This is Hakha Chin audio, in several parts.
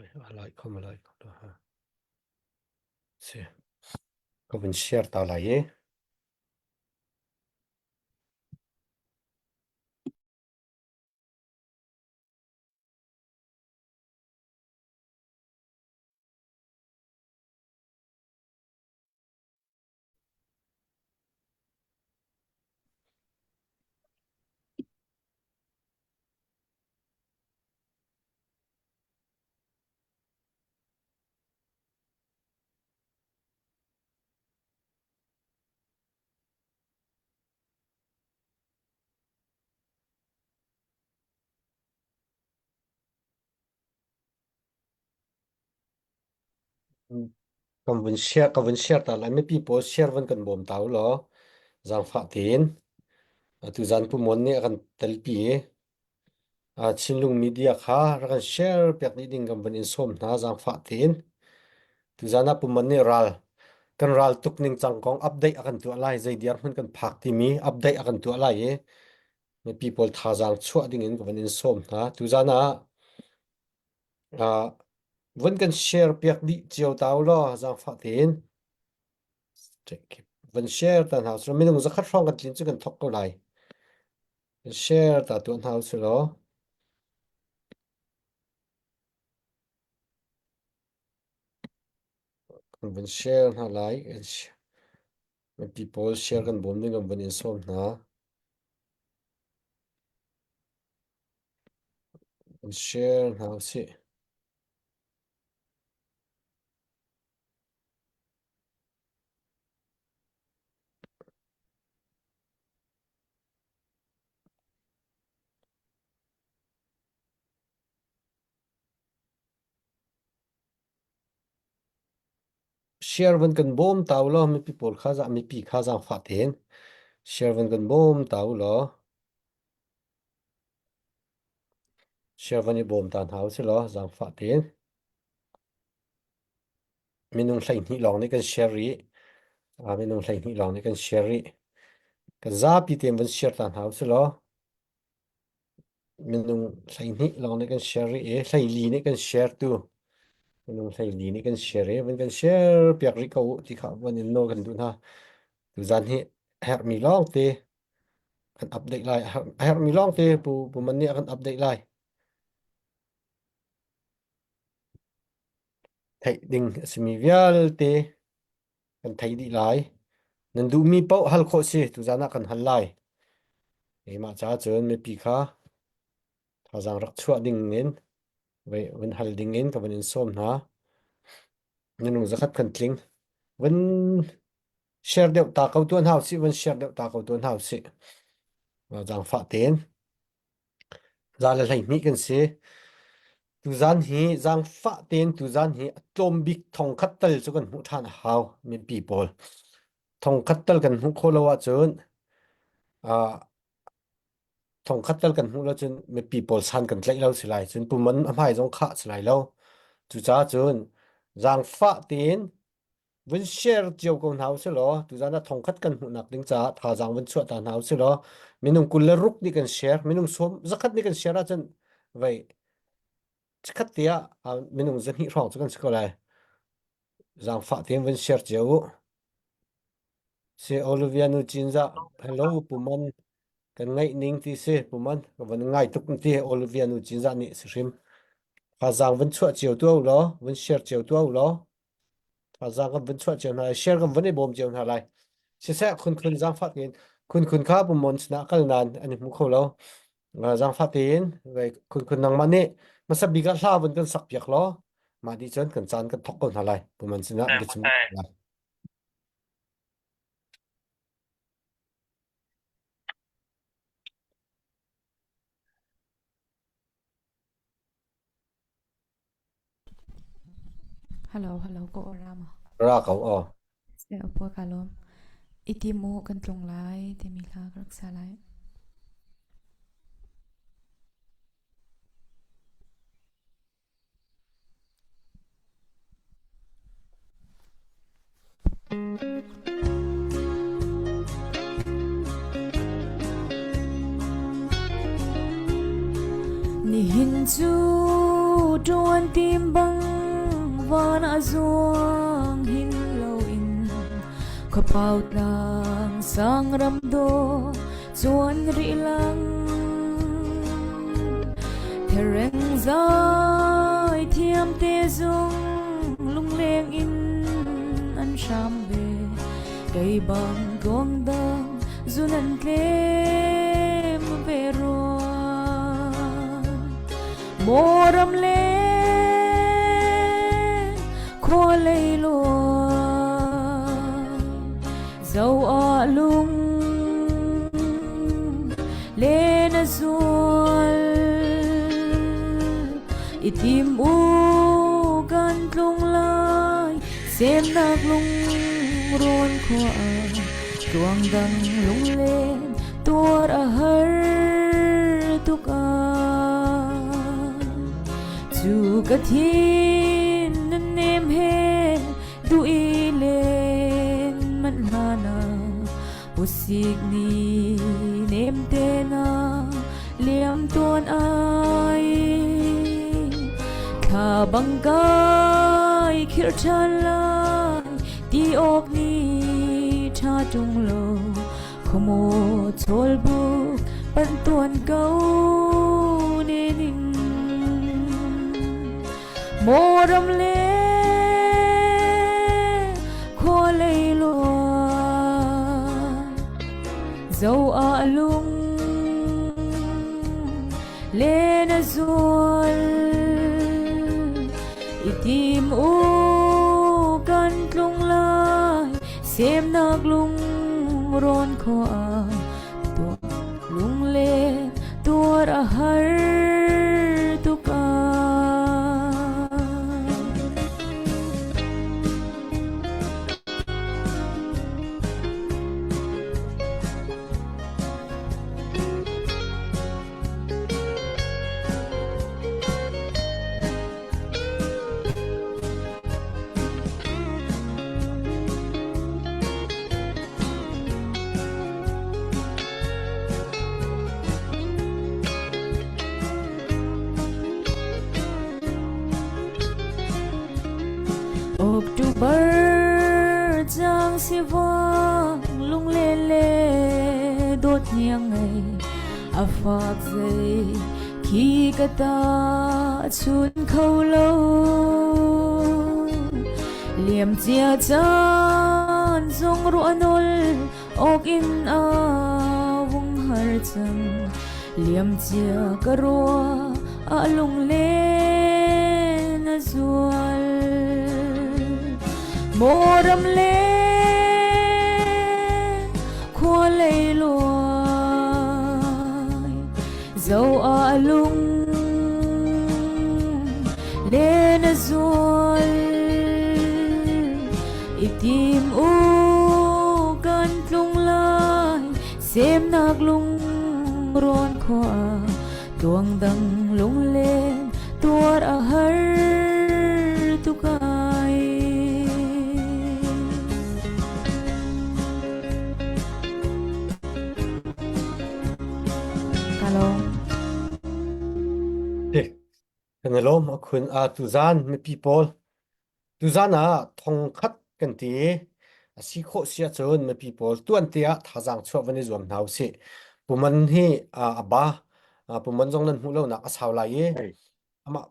Lai kho ma lai kho ha. Si. Ka vun share ta lai i. Kan vun share ka vun share ta lai mipi pawl share van kan bawm ta u law zaangfah tein atu zan Pu Mon nih a kan telpi i Chinlung media kha rak kan share piak dih ding kan vun in sawm hna zaangfah tein tuzan ah Pu Mon nih ral kan ral tuk ning cang kong update a kan tuah lai zei diar hmun kan phak timi update a kan tuah lai i mipi pawl thazaang chuah ding in ka vun in sawm hna tuzan ah Vun kan share piak dih cio ta u law zaangfah tein. Van share ta hna usih minung zakhat hrawng kan tlin cu kan thok ko lai. Van share ta tuah hna usih law. Kan van share hna lai. Mipi pawl share kan bawm ding kan van in sawm hna. Kan share hna usih. Share van kan bawm ta u law mipi pawl kha mipi kha zaangfah tein share van kan bawm ta u law. Share van i bawm ta hna usih law zaangfah tein. Minung 12 lawng nih kan share rih. Ah, minung 12 lawng nih kan share rih. Kan zapi tein van share ta hna usih law minung 12 lawng nih kan share rih i 14 nih kan share tu. Minung 14 nih kan share i van kan share piak rih ko u ti kha van in nawl kan duh hna. Tuzan hi herhmi lawng te kan update lai. A herhmi lawng te Pu Pu Man nih a kan update lai. Theih ding a simi vialte kan thei dih lai. Nan duhmi paoh hal khawh si tuzan ah kan hal lai. Keimah caah cun mipi kha thazaang rak chuah ding in vun hal ding in ka vun in sawm hna. Minung zakhat kan tling. Vun share deuh ta ko tuan hau sih vun share deuh ta ko tuan hau sih. Zaangfah tein. Za le 12 kan si. Tuzan hi zaangfah tein tuzan hi a tlawm bik thong khat tal cu kan hmuh ṭhan a hau mipi pawl. Thong khat tal kan hmuh khawh lo ahcun uh, thong khat tal kan hmuh lo cun mipi pawl san kan tlaih lo si lai cun puman a hmai zong khah si lai lo. Cucaah cun zaangfah tein vun share cio ko hna usih law tuzan ah thongkhat kan hmuhnak ding caah thazaang vun chuah ta hna usih law minung 26 nih kan share minung sawm zakhat nih kan share ahcun vei chikkhat te ah minung 200 hrawng cu kan si ko lai zaangfah tein vun share cio u si Olivia nu Cinzah hello puman kan ngaih ning ti si puman ka van ngai tuk ti Olivia nu Cinzah nih si hrim thazaang vun chuah cio tu law vun share cio tu law Thazaang kan vun chuah cio hna lai, share kan vun i bawm cio hna lai. Siseh khunkhun zaangfah tein khunkhun kha pumon sinah kal nain an i hmu kho lo. Zaangfah tein khunkhun nangmah nih hmasa bik ah hla vun kan sak piak law mah dih cun kan caan kan thok ko hna lai. Pumon sinah biachim lai. Hello, hello, ka aw ra maw? Ra ko aw. Seh upua ka lawm. Iti mu kan tlung lai timi hla ka rak sa lai. Nihin cu ṭuan tim bang. Van ah zuang hin loin khuapau tlang sang ram dawh cuan rih lang. Thereng zai thiam te zong lungleng in an hram ve. Kei bang tuang dang zun an tlem ve rua. Maw ram le khua lei luai zo ah lung len a zual i tim u kan tlung lai semnak lungrawn khua tluang dang lunglen tuar a har tuk ah cu ka thin nan nem he duh i len manh hlan ah usik ni nem te na liam tuan ai thla bang kai khirh ṭhan lai ti awk ni ṭha ṭung lo khuamu chawl buk panh tuan ko ne ning maw ram le khua lei luan zo ah lung len a zual i tim u kan tlung lai semnak lungrawn khua tuah lunglen tuar a har tuk ah. October cang sivang lunglen le dawt hniang ngei a fak zei khi ka ta chun kho lo liam cia caan zong ruah nol awk in a vung har cang liam cia ka rua a lunglen a zual maw ram le khua lei luai zo a lung len a zual i tim u kan tlung lai semnak lungrawn khua tuang dang lunglen tuar a har tuk ai. Hello. Kan i lawm a khun a tuzan mipi pawl tuzan ah thong khat kan ti a si khawh si ahcun mipi pawl tuan te ah thazaang chuah van i zuam hna usih. Puman hi a ba puman zong nan hmuh lonak a sau lai i amah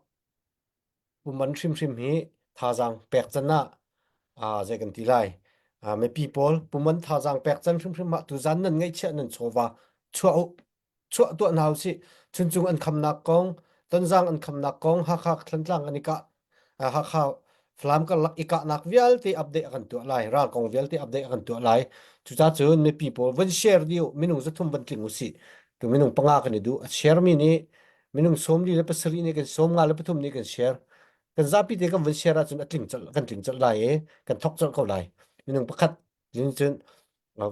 Puman hrimhrim hi thazaang pek can ah zei kan ti lai mipi pawl puman thazaang pek can hrimhrim ah tuzan nan ngeihchiah nan chawva chuah u chuah tuah hna usih Chuncung an khamnak kong Tonzang an khamnak kong Hakha Thlantlang an i kah Hakha Falam karlak i kahnak vialte update a kan tuah lai ral kong vialte update a kan tuah lai cucaah cun mipi pawl van share dih u minung 300 van tling usih tu minung panga kan i duh a share mi nih minung 47 nih kan 53 nih kan share kan zapi te kan vun share ahcun a tling colh kan tling colh lai i kan thok colh ko lai minung pakhat cun cun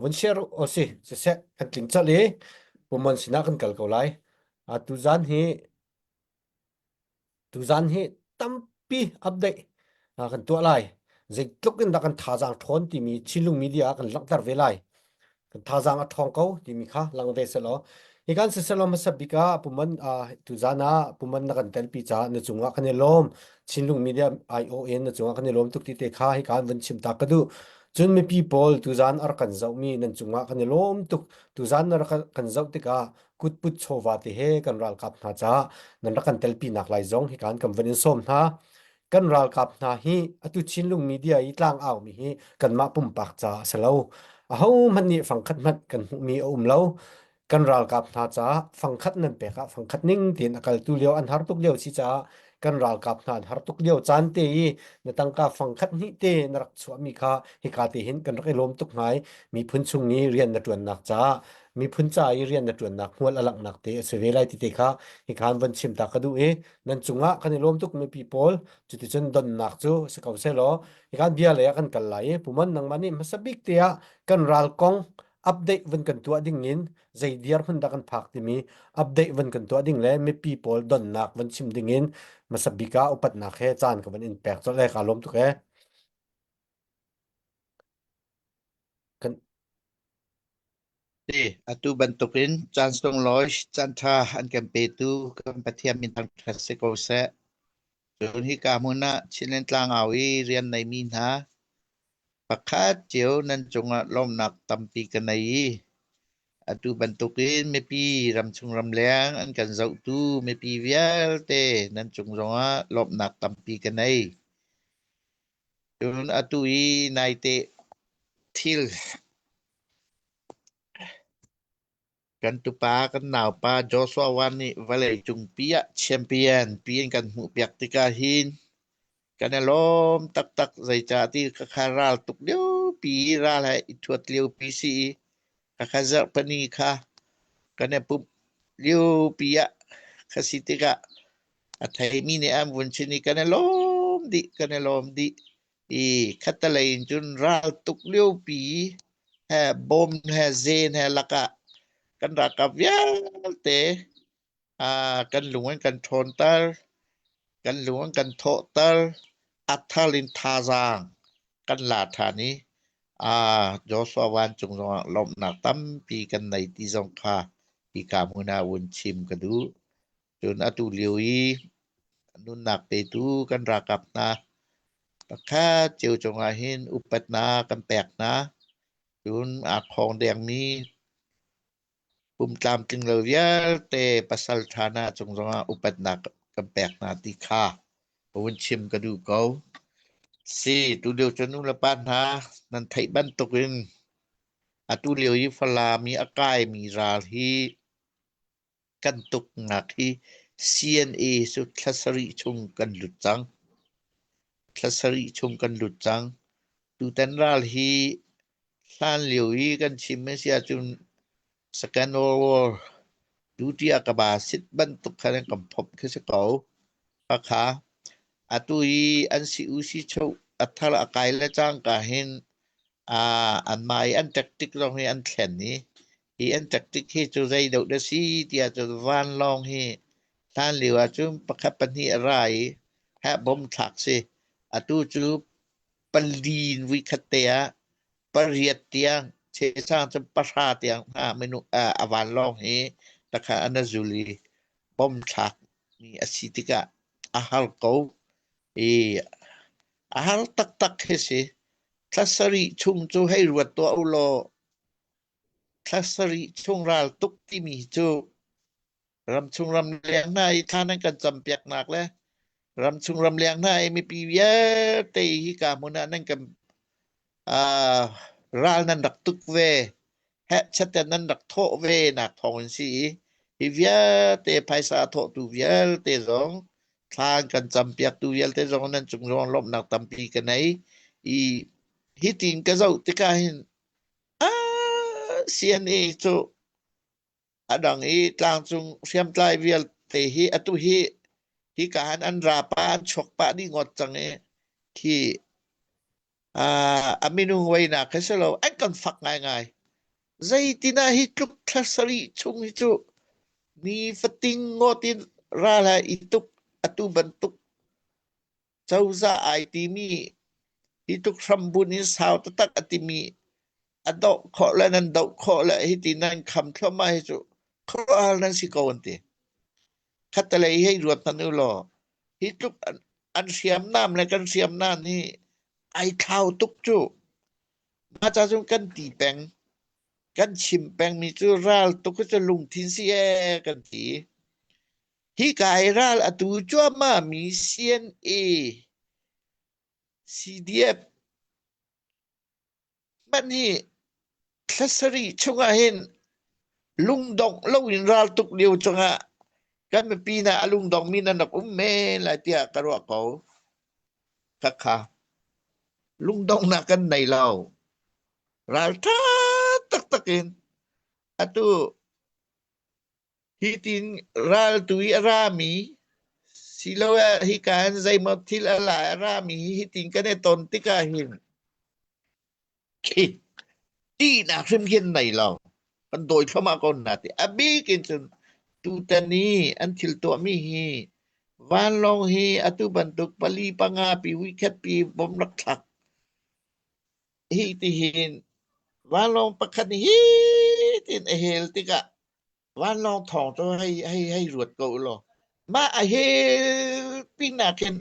vun share o si siseh kan tling colh i pumon sinah kan kal ko lai tu zan hi Tuzan hi tampi update kan tuah lai. Zeitluk in dah kan thazaang ṭhawn timi Chinlung media ah kan langhter ve lai. Kan thazaang a ṭhawng ko timi kha lang ve selaw. Hi kan siselo hmasa bik ah puman tuzan ah puman na kan telpi caah na cungah kan i lawm. Chinlung Media IO in na cungah kan i lawm tuk ti te kha hi kan vun chim ta ka duh. Cun mipi pawl tuzan ar kan zohmi nan cungah kan i lawm tuk. Tuzan na rak kan zoh tikah kutput chawva te he kan ralkap hna caah nan rak kan telpi nak lai zong hi kan kan vun in sawm hna. Kan ralkap hna hi atu Chinlung Media i tlang aumi hi kanmah pumpak ca a si lo. Ahohmanh nih fangkhat hmanh kan hmuhmi a um lo. Kan ralkap hna caah fangkhat nan pek ah fangkhat ning tein a kaltu lio an har tuk lio si caah kan ralkap hna an har tuk lio caan te i na tangka fangkhat hnih te na rak chuahmi kha hika te hin kan rak i lawm tuk ngai. Miphun chung i rian na ṭuannak caah miphun ca i rian na ṭuannak hmual a langhnak te a si ve lai ti te kha hika an von chim ta ka duh i nan cungah kan i lawm tuk mipi pawl. Cuticun donnak cu si ko seh law hikan bia lei ah kan kal lai i Puman nangmah nih hmasa bik te ah kan ral kong update van kan tuah ding in zei dirhmun dah kan phak timi update van kan tuah ding le mipi pawl donnak van chim ding in hmasa bik ah upatnak he caan ka van in pek colh le ka lawm tuk e. Kan Ti, atu bantukin caan sunglawi caanṭha an kan petu kan Pathian min thangṭhat si ko seh. Cun hika hmun ah Chinland Tlangau i rian neimi hna pakhat cio nan cungah lawmhnak tampi ka nei i atu bantukin mipi ramchung ramleng an kan zohtu mipi vialte nan cung zongah lawmhnak tampi ka nei. Cun atu i naite thil kan tupa kan naupa Joshua Wan nih vawleicungpi ah champion piin kan hmuhpiak tikah hin kan i lawm taktak. Zeicahti khakha ral tuk liopi ral he i thuat liopi si i khakha zarhpini kha kan i pumh liopi ah kha si tikah a theimi nih an vun chim i kan i lawm dih kan i lawm dih. I khattelei in cun ral tuk liopi he bom he zen he lakah kan ralkap vialte kan lung an kan ṭhawnter, kan lung an kan thawhter, a thar in thazaang kan la ṭhan i Joshua vancung zongah lawmhnak tampi kan nei ti zong kha hika hmun ah vun chim ka duh. Cun atu lio i nunnak petu kan ralkap hna pakhat cio cungah hin upatnak kan pek hna. Cun aa khawng dengmi pum tlamtling lo vialte pasal ṭha hna cung zongah upatnak kan pek hna ti kha vun chim ka duh ko. Si, tulio cu nu le pa hna nan theih bantukin atu lio i Falam i a kaimi ral hi kan tuknak hi CNA cu thla sarih chung kan lut cang. Thla sarih chung kan lut cang. Tutan ral hi hlan lio i kan chim a si ahcun Second World War duty a ka ba sit bantuk khan an kan phomh khi si ko. Khakha atu i an si u si cho a thar a kai le cangka hin anmah i an tactic zong hi an thlen i hi an tactic hi cu zei deuh dah si tiah cun vanlawng hi hlan lio ahcun pakhat pahnih a ra i heh bom thlak si. Atu cu pali in vuikhat te ah pariat tiang chechang cun pahra tiang hna minung a vanlawng hi takha an a zul i bom thlak mi a si tikah a har ko i a har taktak khi si. Thla sarih chung cu hei ruat tuah u law thla sarih chung ral tuk timi cu ramchung ramleng hna i thla nan kan campiaknak le ramchung ramleng hna i mipi vialte hika hmun ah nan kan ral nan rak tuk ve hehchat nan rak thawh ve nak thawng in si i hi vialte phaisa thawhtu vialte zong thla an kan campiaktu vialte zong nan cung zong lawmhnak tampi ka nei i hi tin ka zoh tikah hin ah CNA cu a dang i tlangcung hriamtlai vialte hi atu hi hika han an ra pa an chuak pah dih ngawt cang i khi a minung weinak khi si lo an kan fak ngaingai. Zeitin ah hi tluk thla sarih chung hi cu ni fating ngawt in ral he i tuk atu bantuk cozah ai timi hi tluk hrambun in sau taktak a timi a doh khawh le nan doh khawh le hiti nan kham thluahmah hi cu. Khuaruahhar nan si ko an ti. Khattelei hei ruat hmanh u law hi tluk an hriamnam le kan hriamnam hi ai thlau tuk cu. Mah ca cun kan ti peng. Kan chim pengmi cu ral tuk hi cu lungthin si ee kan ti. Hika i ral a tu cuahmahmi CNA, CDF hmanh hi thla sarih chungah hin lungdongh loin raltuk lio cungah kan mipi hna a lungdongmi nan rak um men lai tiah ka ruah ko. Khakha lungdonghnak kan nei lo. Ralṭha taktak in atu Hitin raltu i a rami siloah hika in zeimaw thil a la a rami hi hitin kan i ton tikah hin khi ṭihnak hrim khin nei lo. Kan dawi thluahmah ko hna ti. A bik in cun tutan i an thil tuahmi hi vanlawng hi atu bantuk pali panga pi huikhat pi bom rak thlak hi ti hin vanlawng pakhat nih hi tin a hel tikah vanlawng thawng cu hei hei hei ruat ko u law mah a hel pinak khin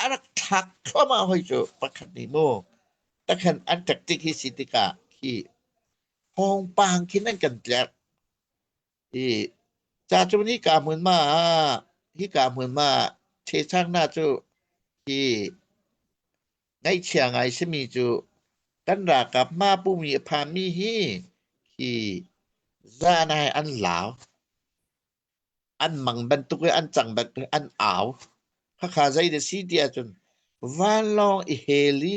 a rak thlak thluahmah hoi cu pakhat nih mu takhan an tactic hi si tikah khi thawngpang khin an kan tlerh i ca cu hika hmunhma ah hika hmunhma chechang hna cu hi Ngaihchia ngai simi cu kan ralkap hma pumi a phanmi hi hi zan ah an lau. An mang bantuk i an cang bantuk an au. Khakha zei na si ti ahcun vanlawng i hel i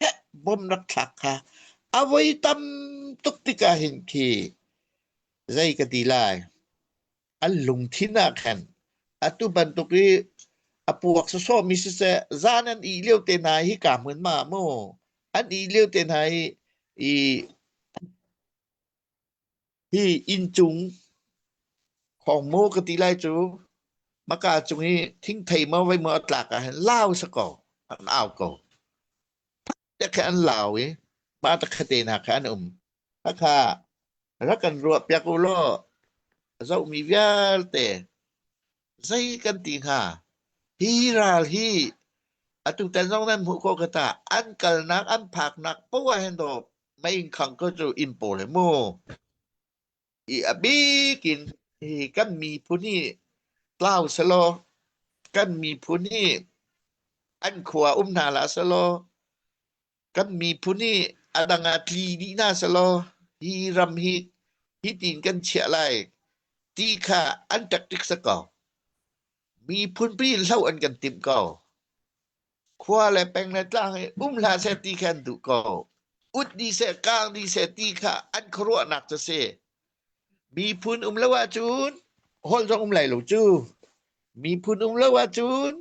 heh bom rak thlak kha a voi tam tuk tikah hin khi zei ka ti lai. An lungthin ah khan atu bantuk i a puak sawsawhmi siseh zan an ih lio te hna hi ka hmun ma mu an ih lio te hna hi i hi inncung khong mu ka ti lai cu maka cung i thingthei maw vai maw a tlak ah hin lau sa ko an au ko te kha an lau i mah ta khate hna kha an um Khakha rak kan ruahpiak u law a zohmi vialte zei kan ti hnga? Hi ral hi atutan zong nan hmuh khawh ka ta an kalnak an phaknak poah hin dawh mei khang ko cu inn pawl he mu. I a bik in hi kan miphun hi tlau selaw kan miphun hi an khua um hna hlah selaw Kan miphun hi a dang ah tli dih hna selaw hi ram hi hitin kan chiah lai ti kha an tactic si ko. Miphun pi hloh an kan timh ko. Khua le peng le tlang hi um hlah seh ti kha an duh ko. Ut dih seh, kaang dih seh ti kha an khuaruahnak cu si. Miphun um lo ahcun holh zong um lai lo cu. Miphun um lo ahcun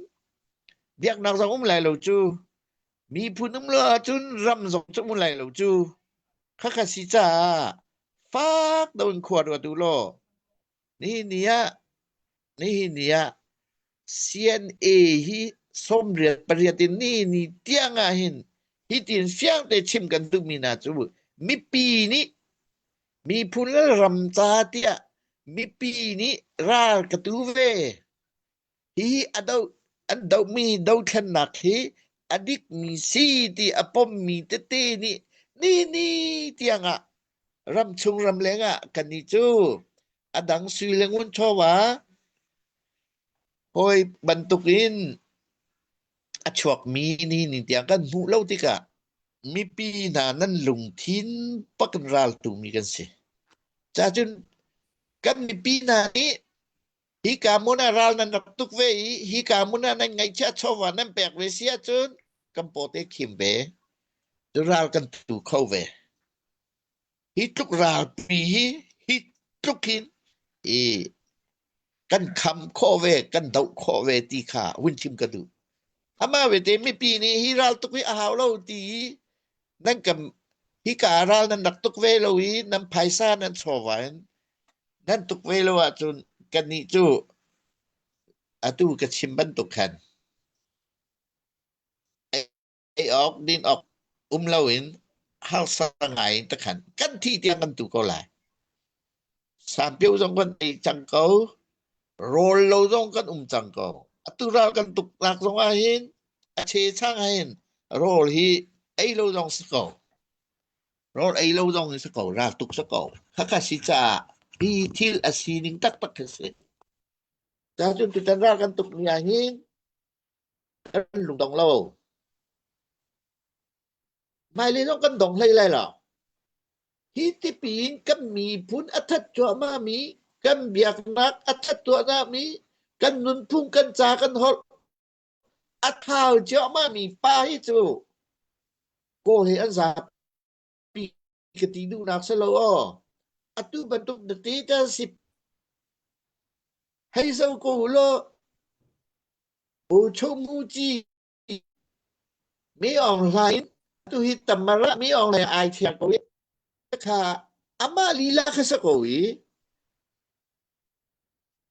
biaknak zong um lai lo cu. Miphun um lo ahcun ram zong cu um lai lo cu. Khakha si caah fak deuh in khua ruat u law nihin ni ah nihin ni ah CNA hi 98 in ni ni tiang ah hin hitin fiang te chim kan duhmi hna cu mipi nih miphun le ram ca tiah mipi nih ral ka tu ve. Hihi a doh an dohmi dothlennak hi a dikmi si ti a pommi tete nih ni ni tiangah ramchung ramleng ah kannih cu a dang sui le ngun chawva hawi bantukin a chuakmi ni ni tiang kan hmuh lo tikah mipi hna nan lungthin pak in raltumi kan si. Cacun kan mipi hna nih Hika hmun ah ral nan rak tuk ve i hika hmun ah nan ngaihchiah chawva nan pek ve si ahcun kan paw te khim ve. Cu ral kan tu kho ve. Hi tluk ralpi hi hi tluk hin i kan kham khawh ve, kan doh khawh ve ti kha hun chim ka duh. Amah vete mipi nih hi ral tuk hi a hau lo ti i nan kan hika ral nan rak tuk ve lo i nan phaisa nan chawva in Nan tuk ve lo ahcun kannih cu atu ka chim bantuk khan ei awk din awk um loin harsa ngai in takhan kan thih tiang kan tu ko lai. Sanpio zong kan ei cang ko. Rawl lo zong kan um cang ko. Atu ral kan tuknak zong ah hin a chechang ah hin rawl hi ei lo zong si ko. Rawl ei lo zong hi si ko, ral tuk si ko. Khakha si caah hi thil a sining taktak khi si. Cacun tutan ral kan tuk ni ah hin kan lungdong lo. Hmailei zong kan dong hlei lai lo. Hi tipi in kan miphun a that cuahmahmi, kan biaknak a that tuahmi, kan nunphung, kan ca, kan holh a thau cuahmahmi pa hi cu Kawl hi an zapi ka ti duhnak si lo aw. Atu bantuk dictatorship hei zo ko law Bo-Cho-Mu-Ci Mi Aung Hlaing tu hi Tamara Mi Aung Hlaing ai thiang ko i kha amah lila kha sa ko i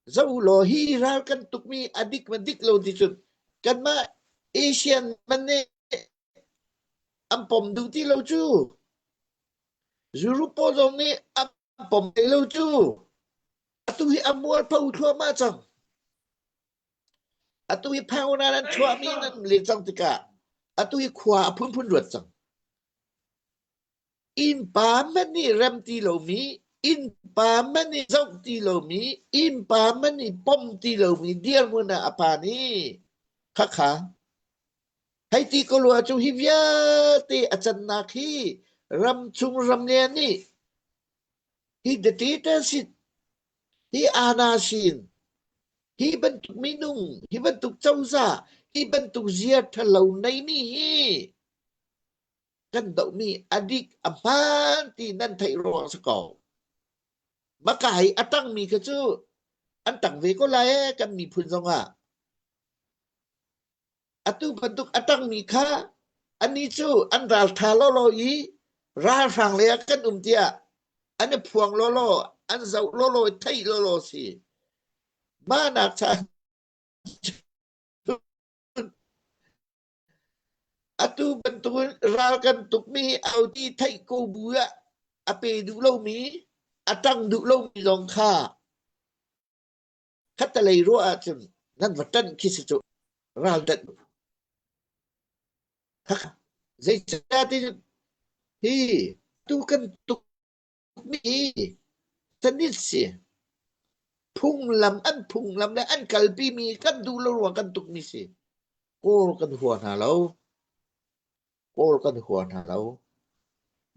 zo law hi ral kan tukmi a dik ma dik lo ti cun kanmah Asian man nih an pom duh ti lo cu Europe pawl zong nih an pom ti lo cu atu hi a mualpho thluahmah cang Atu hi phangona nan chuahmi nan len cang tikah atu hi khua a phunphun ruat cang. Innpa hmanh nih rem ti lomi, innpa hmanh nih zoh ti lomi, innpa hmanh nih pom ti lomi dirhmun ah a phan i khakha hei ti ko rua cu hi vialte a cannak hi ramchung ramleng nih hi dictatorship hi anasin hi bantuk minung hi bantuk cozah hi bantuk zia ṭhalo neimi hi kan dohmi a dik a hmaan ti nan theih ruang si ko maka hi a tangmi kha cu an tang ve ko lai ee kan miphun zongah Atu bantuk a tangmi kha anih cu an ralṭha lawlaw i ralhrang lei ah kan um tiah an i phuang lawlaw, an zoh lawlaw i theih lawlaw si. Mah nak cha atu bantukin ral kan tukmi au ti theih ko bu ah a pe duh lomi, a ṭang duh lomi zong kha Khattelei ruah ahcun nan va ṭanh khi si cu ralṭanh. Zeicahtiah hi tu kan tukmi hi sanit si. Phunglam an phunglam le an kalpimi kan duh lo ruang kan tukmi si. Kawl kan hua hna lo. Kawl kan hua hna lo.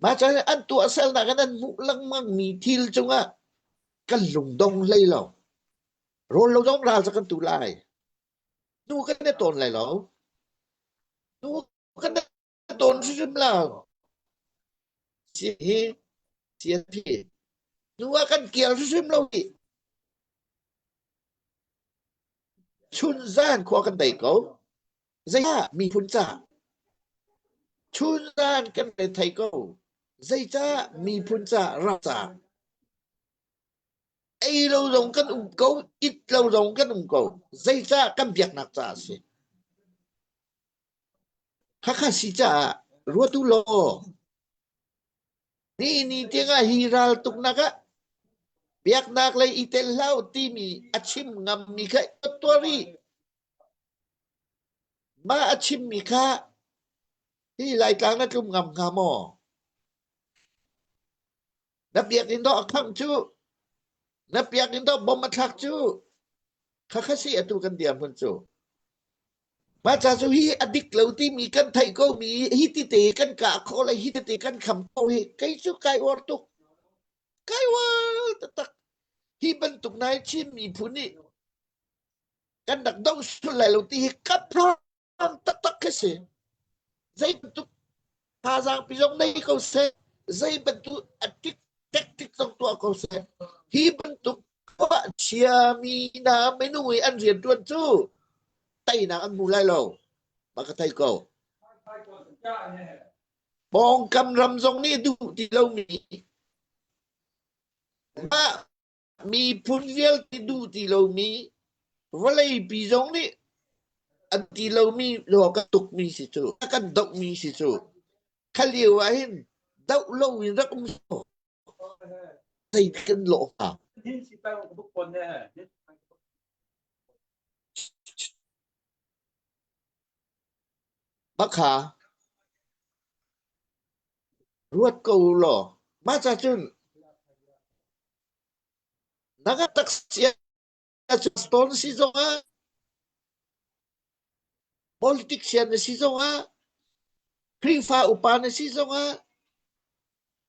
Mah caan an tuahsernak in an hmuh lengmangmi thil cungah kan lungdong hlei lo. Rawl lo zong ral cu kan tu lai. Nu kan i tawn lai lo. Nu kan i tawn hrimhrim lo. Si hi CNP. Nu ah kan kial hrimhrim lo hi. Chun zan khua kan dei ko. Zeicah miphun ca? Chunzan kan re thei ko. Zeicah miphun ca ram ca? Ei lo zong kan um ko, it lo zong kan um ko. Zeicah kan biaknak ca a si? Khakha si caah ruat u law ni ni tiangah hi ral tuknak ah biaknak lei i tel hlah timi a chim ngammi kha tuah rih. Mah a chimmi kha hi Laitlang na tlum ngam hnga maw? Na biakinn dawh a khangh cu, na biakinn dawh bom a thlak cu, khakha si atu kan dirhmun cu. Mah ca cu hi a dik lo timi kan theih ko mi hi tite kan kah khawh le hi tite kan kham khawh hi kei cu kai uar tuk. Kai uar taktak. Hi bantuk nai Chin miphun nih kan rak doh sual lai lo ti hi ka phang taktak khi si. Zei bantuk thazaang pi zong nei ko seh, zei bantuk a tik tactic zong tuah ko seh, hi bantuk khuah chiami hna minung i an rianṭuan cu teinak an hmu lai lo. Ma ka thei ko. Pawngkam ram zong nih duh ti lomi mah miphun vialte duh ti lomi vawleipi zong nih an ti lomi law kan tukmi si cu kan dohmi si cu kha lio ah hin doh lo in rak um zei kan lawh hnga. Bakha ruat ko law mah ca cun na ka taksi stone si zongah politician na si zongah Khrihfa upa na si zongah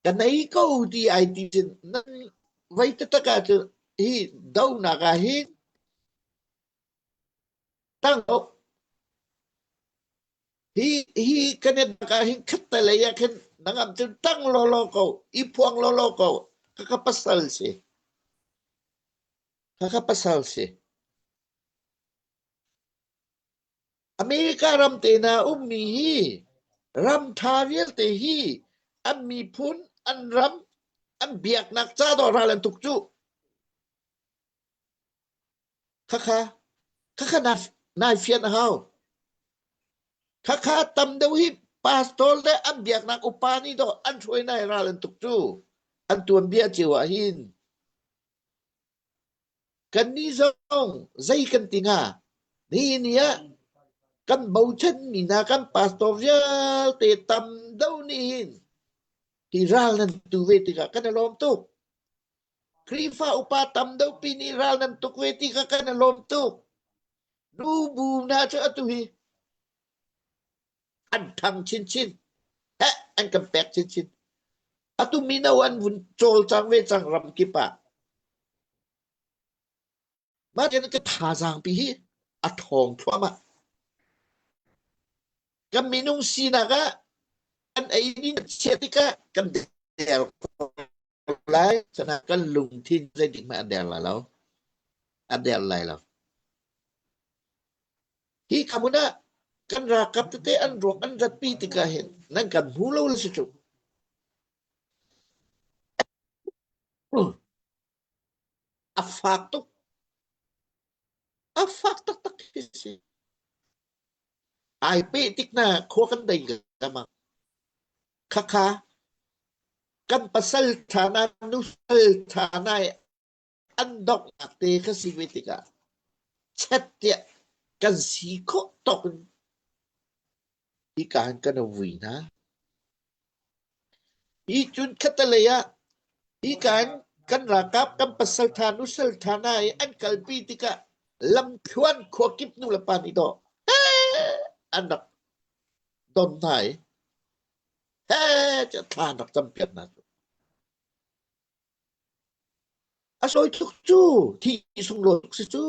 ka nei ko ti ai ti cun nan vei taktak ahcun hi donak ah hin tang hi hi kan i ah hin khattelei ah khin nangam cun tang lawlaw ko i phuang lawlaw ko ka ka pasal si ka ka pasal si America ram te na ummi hi ram tha vialte hi an miphun an ram an biaknak ca dawh ral an tuk cu Khakha khakha nai fian a hau. Khakha tam deuh hi pastor le an biaknak upa nih dawh an hruai nai ral an tuk cu an tuanbia cio ah hin kannih zong zei kan ti hnga nihin ni ah kan bochan mi hna kan pastor vialte tam deuh nih hin hi ral nan tu ve tikah kan i lawm tuk. Khrihfa upa tam deuhpi nih ral nan tuk ve ti kha kan i lawm tuk. Nu bu hna cu atu hi an ṭhang chinchin. Heh, an kan pek chinchin. Atu mino an vun cawlcang ve cang ram kip ah. Mah tiang ka thazaang pi hi a ṭhawng thluahmah. Kan minung sinak ah kan ei ning chiat tikah kan der ko lai. Sana kan lungthin zeitik hmanh a der lai lo. A der lai lo. Hi ka hmun ah kan ralkap tete an ruak an ratpi tikah hin nan kan hmu lo le si cu. A fak tuk. A fak taktak khi si. Ai peh tik na khua kan dei lama. Khakha kan pasal tha na nusal tha na an donghnak te kha si ve tikah chet tiah kan si khawh tawk in hika hin kan vui hna. Hi cun khattelei ah hika in kan ralkap kan pasalṭha nusalṭha hna i an kalpi tikah lamthluan khuakip nu le pa nih dawh an rak don hna i he tiah thla an rak campiak hna cu. A sawi tuk cu thi sunglawi tuk si cu.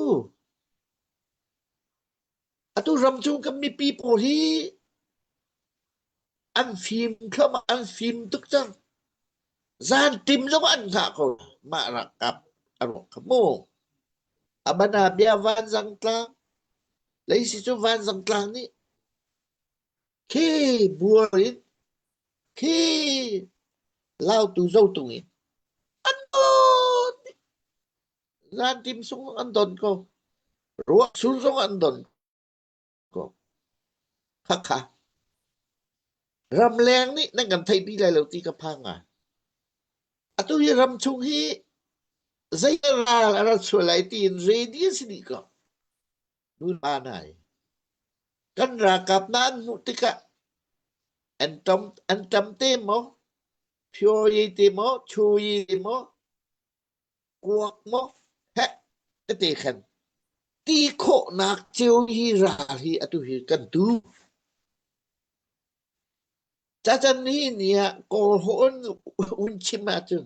Atu ram chung kan mipi pawl hi an fim thluahmah an fim tuk cang. Zan tim zong an hngah ko mah ralkap a ruak kha mu. A bana bia vanzang tlang leisi cu vanzang tlang nih khi buar in khi lautu zotung in an don zan tim sung an don ko ruak sur zong an don ko khakha ramleng nih nan kan theih pi lai lo ti ka phang ngai atu hi ram chung hi zei ral a rat sual lai tiin ready si dih ko Nu nai. Kan ralkap hna an hmuh tikah an ṭam, an ṭam te maw, phyoyi te maw, chuyi te maw, kuak maw, heh tete khan ti khawhnak cio hi ral hi atu hi kan tu. Cacan hi ni ah Kawl hawn un chim ahcun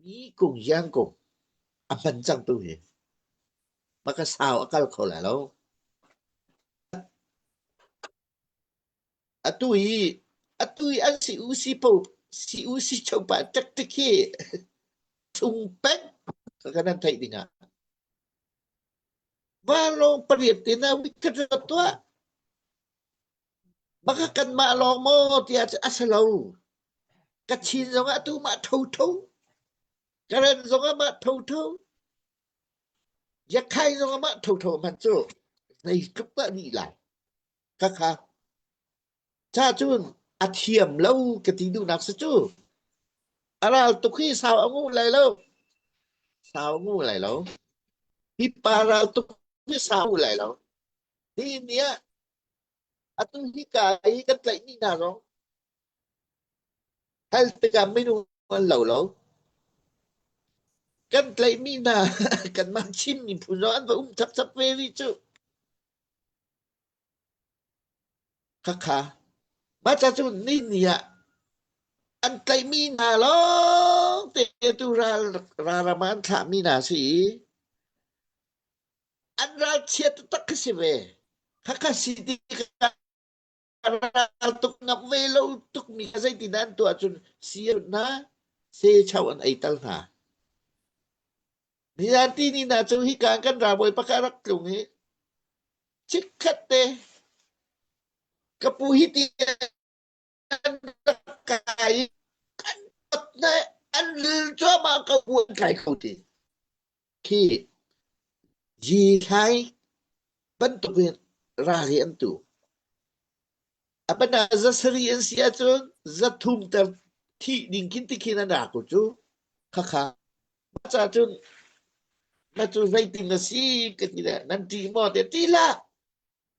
mi kung yang kung a hman cang tu hi. Maka sau a kal kho lai lo. Atu hi atu hi an si u si po si u si chopa tactic hi chung peng ka kan an theih ding ah. Vanlawng pariat te na wicket tuah. Baka kanmah lawng maw tiah a si lo. Kachin zongah atu mah thotho. Karen zongah mah thotho. Yakhai zongah mah thotho hmanh cu zeitluk dah nih lai. Khakha. Cha cun a thiam lo ka ti duhnak si cu. A ral tuk hi sau a ngu lai lo. Sau ngu lai lo. Hi pa ral tuk hi sau lai lo. Hi ni ah atu hi ka i kan tlaihmi hna zong hal tikah minung an lo lo. Kan tlaihmi hna kanmah Chin miphun zong an va um chapchap ve rih cu. Khakha. Mah ca cu ni ni ah an tlaihmi hna lawng te tu ral ram ah an thlahmi hna si i an ralchia taktak khi si ve. Khakha si tikah ral tuk ngam ve lo tukmi kha zeitin an tuah cun sial hna sechau an ei tal hna. Nizan ti ni hna cu hika kan ralbawi pakhat rak tlung i chikkhat te ka pu hi ti an rak kai i kan na an lil cuahmah ko bu an kai kho ti. Khi Yi thlai bantuk in ral hi an tu. A pana za sarih an si ahcun za thum ter thih ding khin ti khin an ra ko cu. Khakha. Mah ca cun na cu zeitin na si ka ti le nan ṭih maw te ṭih hlah.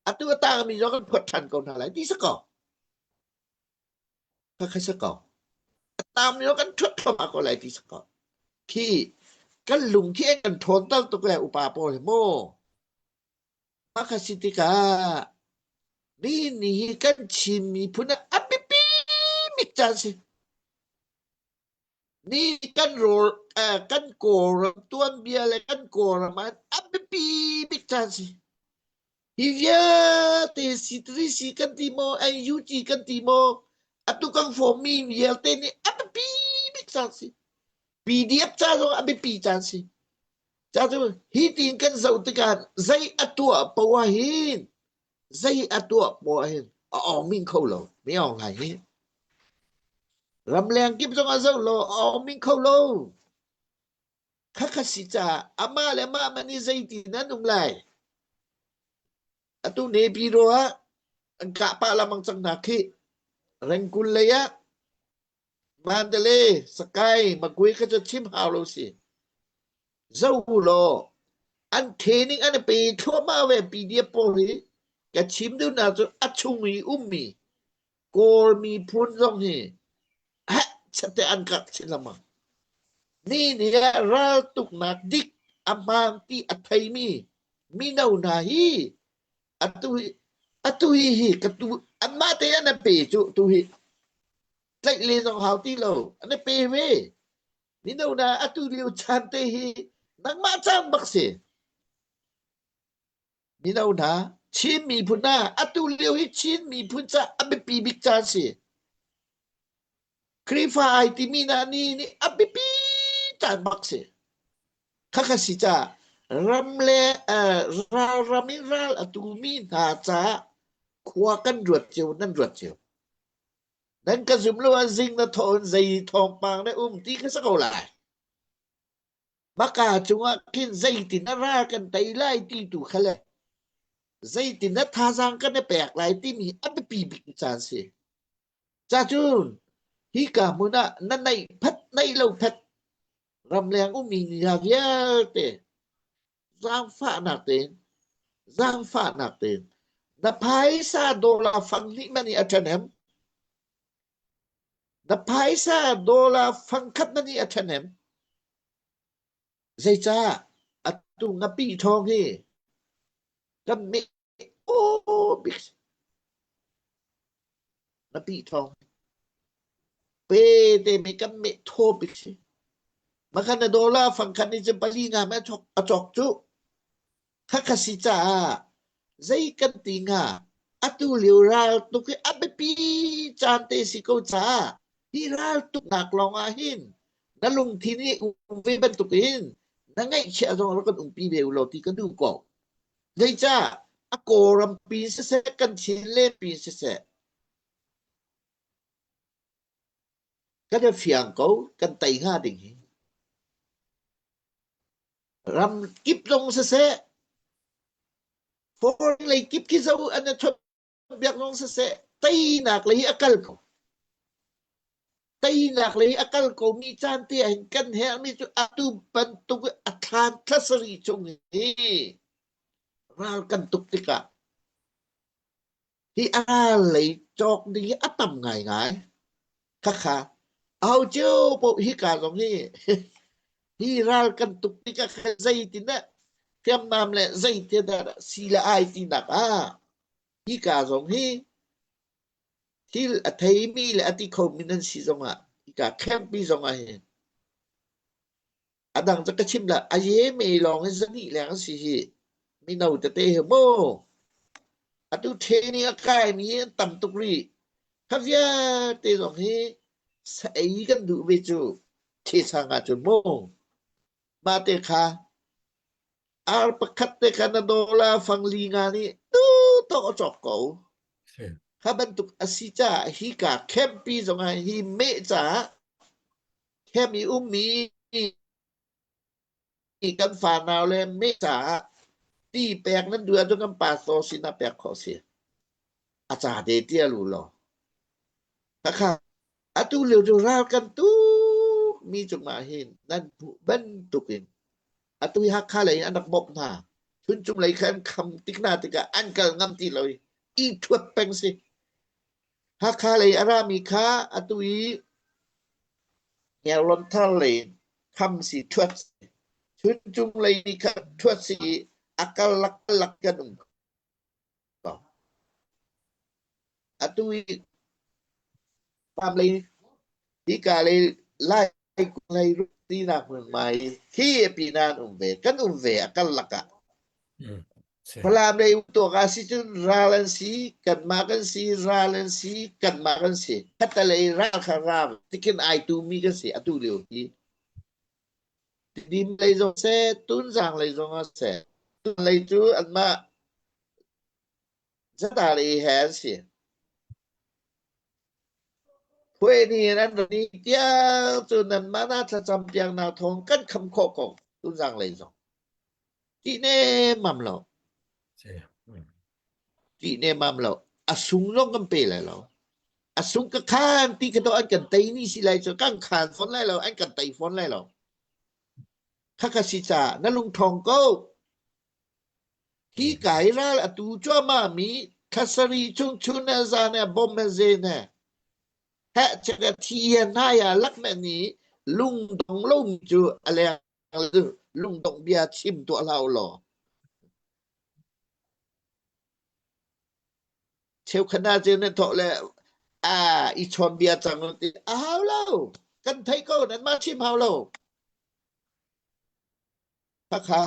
Atu a tangmi zong kan phuat ṭhan ko hna lai ti si ko. Khakha si ko. A tangmi zong kan ṭhuat thluahmah ko lai ti si ko. Khi kan lung khi an kan ṭhawnter tuk le upa pawl hi mu. Mah kha si tikah nihin ni hi kan Chin miphun ah a biapi bik caan si. Ni kan rawl kan Kawlram tuanbia le kan Kawlram ah a biapi bik caan si. Hi vialte C3C kan ti maw, NUG kan ti maw, atu kan form mi vialte nih a biapi bik caan si. PDF ca zong a biapi caan si. Ca cu hi tiin kan zoh tikah zei a tuah poah hin zei a tuah poah hin a awng kho lo. Mi awng hlai hi. Ramleng kip zong a zoh lo a awng kho lo. Khakha si caah amah le amah man i zeitin an um lai. Atu Naypyidaw ah an kah pah lengmang cang hna khi. Rengkul lei ah Mandalay, Sakai, Magwe kha cu chim hau lo si. Zoh u law an training an i pe thluahmah ve PDF pawl hi ka chim duhnak cu a chung i ummi Kawl miphun zong hi heh chiat an karh chin lengmang. Ni nih ah raltuknak dik a hmaan ti a theimi mino hna hi atu hi atu hi hi ka tu anmah te an i pe cu tu hi tlaih le zong hau ti lo an i pe ve. Mino hna atu lio chan te hi nangmah caan bak si. Mino hna, Chin miphun hna, atu lio hi Chin miphun ca a biapi bik caan si. Khrihfa ai timi hna ni nih a biapi caan bak si. Khakha si ca ram le uh, ral ram in ral a tumi hna caah khua kan ruat cio nan ruat cio. Nan ka zum lo ah zing na thawh in zei thawngpang na um ti kha sa ko lai. Maka cungah khin zeitin a ra kan tei lai ti tu kha le zeitin a thazaang kan i pek lai timi a biapi bik caan si. Cacun hika hmun ah na neih phat neih lo phat ramleng ummi hna vialte zaangfahnak tein zaangfahnak tein na phaisa dollar fang hnih man i a ṭhahnem Na phaisa dollar fangkhat na nih a ṭhahnem. Zeicah atu ngapih ṭhawng hi kan meh aw bik ngapih ṭhawng pe te me kan meh thaw bik si. Makhan na dollar fangkhat nih cun pali nga me a cawk cu. Khakha si caah zei kan ti hnga? Atu lio raltuk hi a biapi caan te si ko caah hi raltuknak lawng ah hin na lungthin i um ve bantukin na ngaihchia zong rak kan umpi ve u law ti ka duh ko. Zeicah a Kawlram pi siseh kan Chinland pi siseh kan i fiang ko kan tei hnga ding hi. Ram kip zong siseh, foreign lei kip khi zo an i chawnhbiak zong siseh, teinak lei hi a kal ko. Teinak lei a kal komi caan te ah hin kan herhmi cu atu bantuk a thlan thla sarih chung hi ral kan tuk tikah hi a ral lei cawk ding hi a tam ngaingai. Khakha aho cio paoh hika zong hi hi ral kan tuk tikah khan zeitindah hriamnam le zeitindah si le ai tinak ah hika zong hi thil a theimi le a ti khomi nan si zongah hika camp-pi zongah hin a dang cu ka chim lah a ye me lawng in zahnih leng an si hi mino tete hi mu atu training a kaimi hi an tam tuk rih kha vialte zong hi sa ei kan duh ve cu thesang ah cun mu mah te kha ar pakhat te kha na dollar fang li nga nih tu to a cawk ko kha bantuk a si caah hi ka campi zongah hi meh caah camp i ummi kan fanau le meh caah ti pek nan duh ahcun kan pastor sinah pek khawh si a ca te tia lu law khakha atu lio cu ral kan tuk mi cungah hin nan hmuh bantuk in atu hi Hakha lei in an rak bawmh hna Chuncung lei kha an kham tik hna tikah an kal ngam ti lo i i thuat peng si Hakha lei a rami kha atu i Hniarlawn thar lei in kham si thuat si Chuncung lei kha thuat si i a karlak lak kan um ko. Atu i Pam lei hika lei Lai lei tinak hmunhma hi hi a pinan um ve kan um ve a karlak ah. Falam lei tuak ah si cun ral an si kanmah kan si ral an si kanmah kan si khatalei ral kha ram tikin ai tumi kan si atu lio hi Tidim lei zong seh Tunzang lei zong ah seh Tun lei cu anmah Zata lei he an si Phuai ni in an ra ni tiang cu nanmah na thlacam piaknak thawng kan kham khawh ko Tunzang lei zong Ṭih nemmam lo. Ṭih nemmam lo. A sung zong kan pe lai lo. A sung ka khan ti ka to an kan tei ni si lai cu kan khan fawn lai lo an kan tei fawn lai lo. Khakha si ca na lung ṭhawng ko. Hi kai ral atu cuahmah mi thlasari chung chun he zan he bom he zen he heh chek he thi he hnai ah lak me ni lungdong lo mi cu a leng lungdongh bia chim tuah hlah u law cheukhat ah cun nan thawh le a i chawn bia cang ti a hau lo kan thei ko nan mah chim hau lo khakha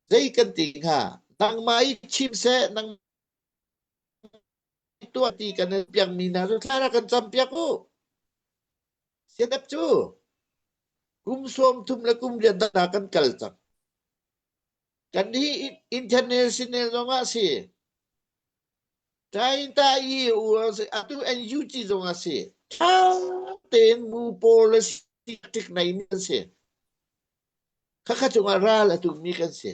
zei kan ti hnga nangmah i chim seh nang tuah ti kan piakmi hna cu thla kan cam piak u. CNF cu kum sawm thum le kum riat dang kan kal cang. Kan hi international zong ah si. Tainta i u atu NUG zong ah si. Tha tein mu policy tik nei mi kan si. Khakha cungah ral a tummi kan si.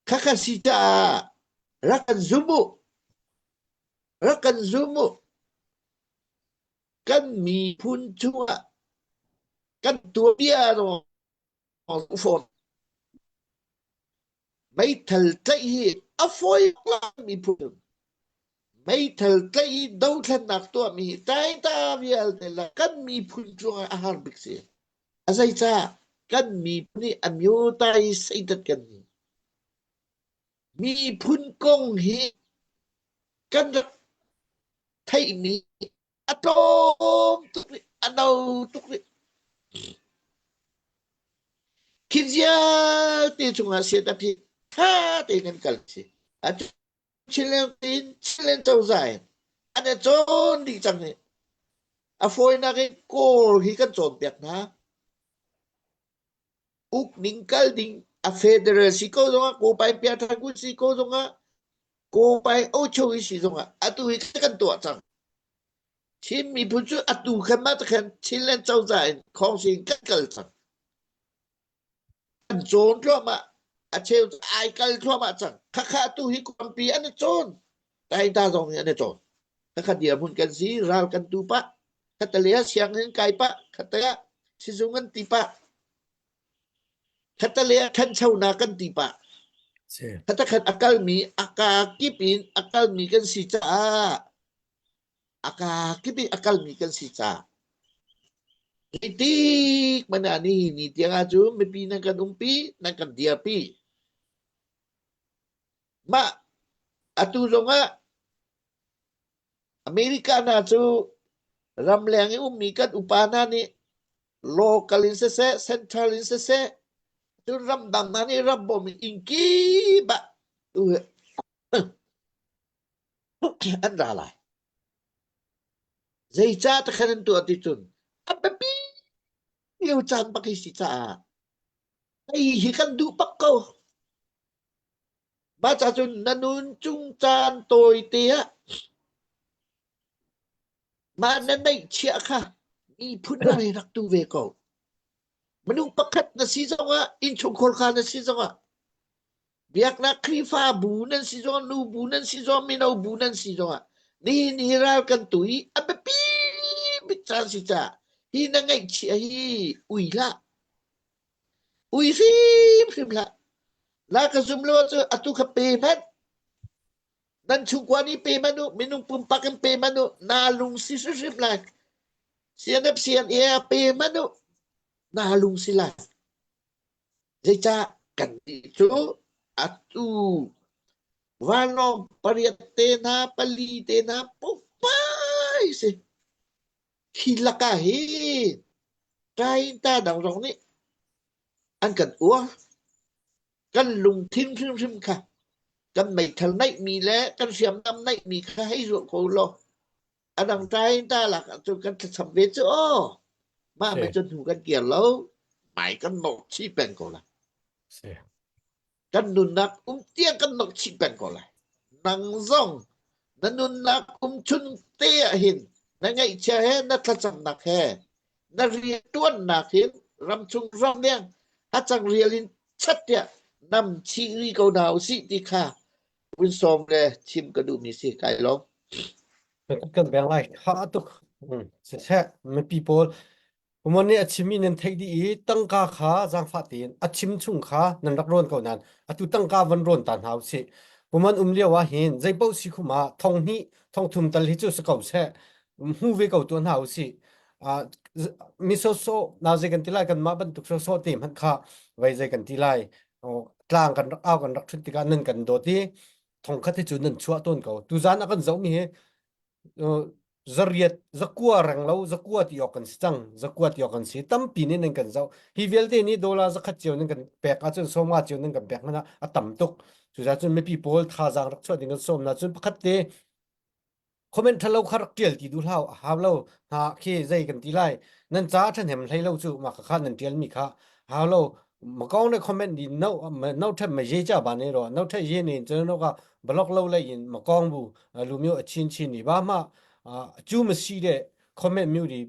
Khakha si caah rak kan zum u. Rak kan zum u. Kan miphun chungah kan tuanbia zong fawn. Meithal tlaih hi a fawi miphun. Meithal tlaih i dothlennak tuahmi hi taita vialte le kan miphun cungah a har bik si. A zeicah kan miphun nih a myotai seitat kan ni. Miphun kong hi kan rak theihmi a tlawm tuk rih, a no tuk rih. Khi vialte chungah siat a phi tha tein kan kal si. Atu Chilean in Chilean cozah in an i cawn dih cang hi. A fawinak in Kawl hi kan cawnpiak hna. Uk ning kal ding a federal si ko zongah Kawpai Piathakun si ko zongah Kawpai Ocho si zongah atu hi kan tuah cang. Chin miphun cu atu khan mah khan Chinland cozah in khawngsi in kan kal cang. An cawn thluahmah. A cheu cu ai kal thluahmah cang. Khakha atu hi khuampi an i cawn. Taita zong nih an i cawn. Khakha dirhmun kan si, ral kan tu pah, khattelei ah sianginn kai pah, khattelei ah sizung an ti pah, khattelei ah ṭhanchonak kan ti pah. Si. Khatakhat a kalmi a kaa kip in a kalmi kan si caah a kaa kip in a kalmi kan si caah zeitik hmanh ah nihin ni tiang ahcun mipi nan kan umpi, nan kan dirpi. Mah atu zongah America hna cu ramleng i ummi kan upa hna nih local in siseh, central in siseh, cun ramdang hna nih ram bawm in inn kip ah an ra lai. Zeicah takhan an tuah ti cun a biapi lio caan bak hi si caah hei hi kan duh bak ko. Mah ca cun na nun chung caan tawite ah mah na neihchiah kha miphun ah hei rak tu ve ko. Minung pakhat na si zongah, innchungkhar kha na si zongah, biaknak Khrihfabu nan si zongah, nu bu nan si zongah, mino bu nan si zongah, nihin hi ral kan tu i a biapi bik caan si caah hi na ngaihchiah hi ui hlah. Ui hrimhrim hlah. Na ka zum lo ahcun atu kha pe hmanh. Nan chungkua nih pe hmanh u, minung pumpak in pe hmanh u, naa lung si hrimhrim lai. CNF CNA pe hmanh u, naa lung si lai. Zeicah kannih cu atu vanlawng pariat te hna, pali te hna pumpai si. Hi lakah hin ṭainta dang zong nih an kan uar. Kan lungthin hrimhrim kha kan meithal neihmi le kan hriamnam neihmi kha hei zuah ko law a dang ṭainta lak ahcun kan thlacam ve cu aw. Mah me cu hnu kan kir lo, hmai kan nawr chih peng ko lai. Kan nunnak um tiang kan nok chih peng ko lai. Nang zong na nunnak um chun te ah hin na ngaihchia he na thlacamnak he na riantuannak hin ramchung ramleng hacang rial in chat tiah nam chih ri ko hna usih ti kha vun sawm le chim ka duhmi si kai lawm. Kan beng lai kha tuk. Siseh mipi pawl Kumon nih a chimmi nan theih dih i tangka kha zaangfah tein a chim chung kha nan rak rawn ko nain atu tangka van rawn ta hna usih. Kumon um lio ah hin zeipaoh si khum ah thong hnih thong thum tal hi cu si ko seh hmu ve ko tuah hna usih. Uh, mi sawsawh na zei kan ti lai kanmah bantuk sawsawh te hmanh kha vei zei kan ti lai tlang kan rak au kan rak ṭhut tikah nan kan dawt i thong khat hi cu nan chuah tawn ko tuzan a kan zohmi hi zariat zakua reng lo zakua ti awk kan si cang zakua ti awk kan si tampi nih nan kan zoh hi vialte nih dollar zakhat cio nan kan pek ahcun sawmnga cio nan kan pek hmanh ah a tam tuk cucaah cun mipi pawl thazaang rak chuah ding kan sawm na cun pakhat te comment thalo kha rak tial ti du hlau hau lo hna khi zei kan ti lai nan ca ṭhahnem hlei lo cu mah kha nan tial mi kha hau lo makong ne comment di no no them ma ye cha ba ne ro no the ye ne chen no ka block lo le in makong bu လူမျိုးအချင်းချင်းတွေဘာမှအကျိုးမရှိတဲ့ comment မျိုးတွေ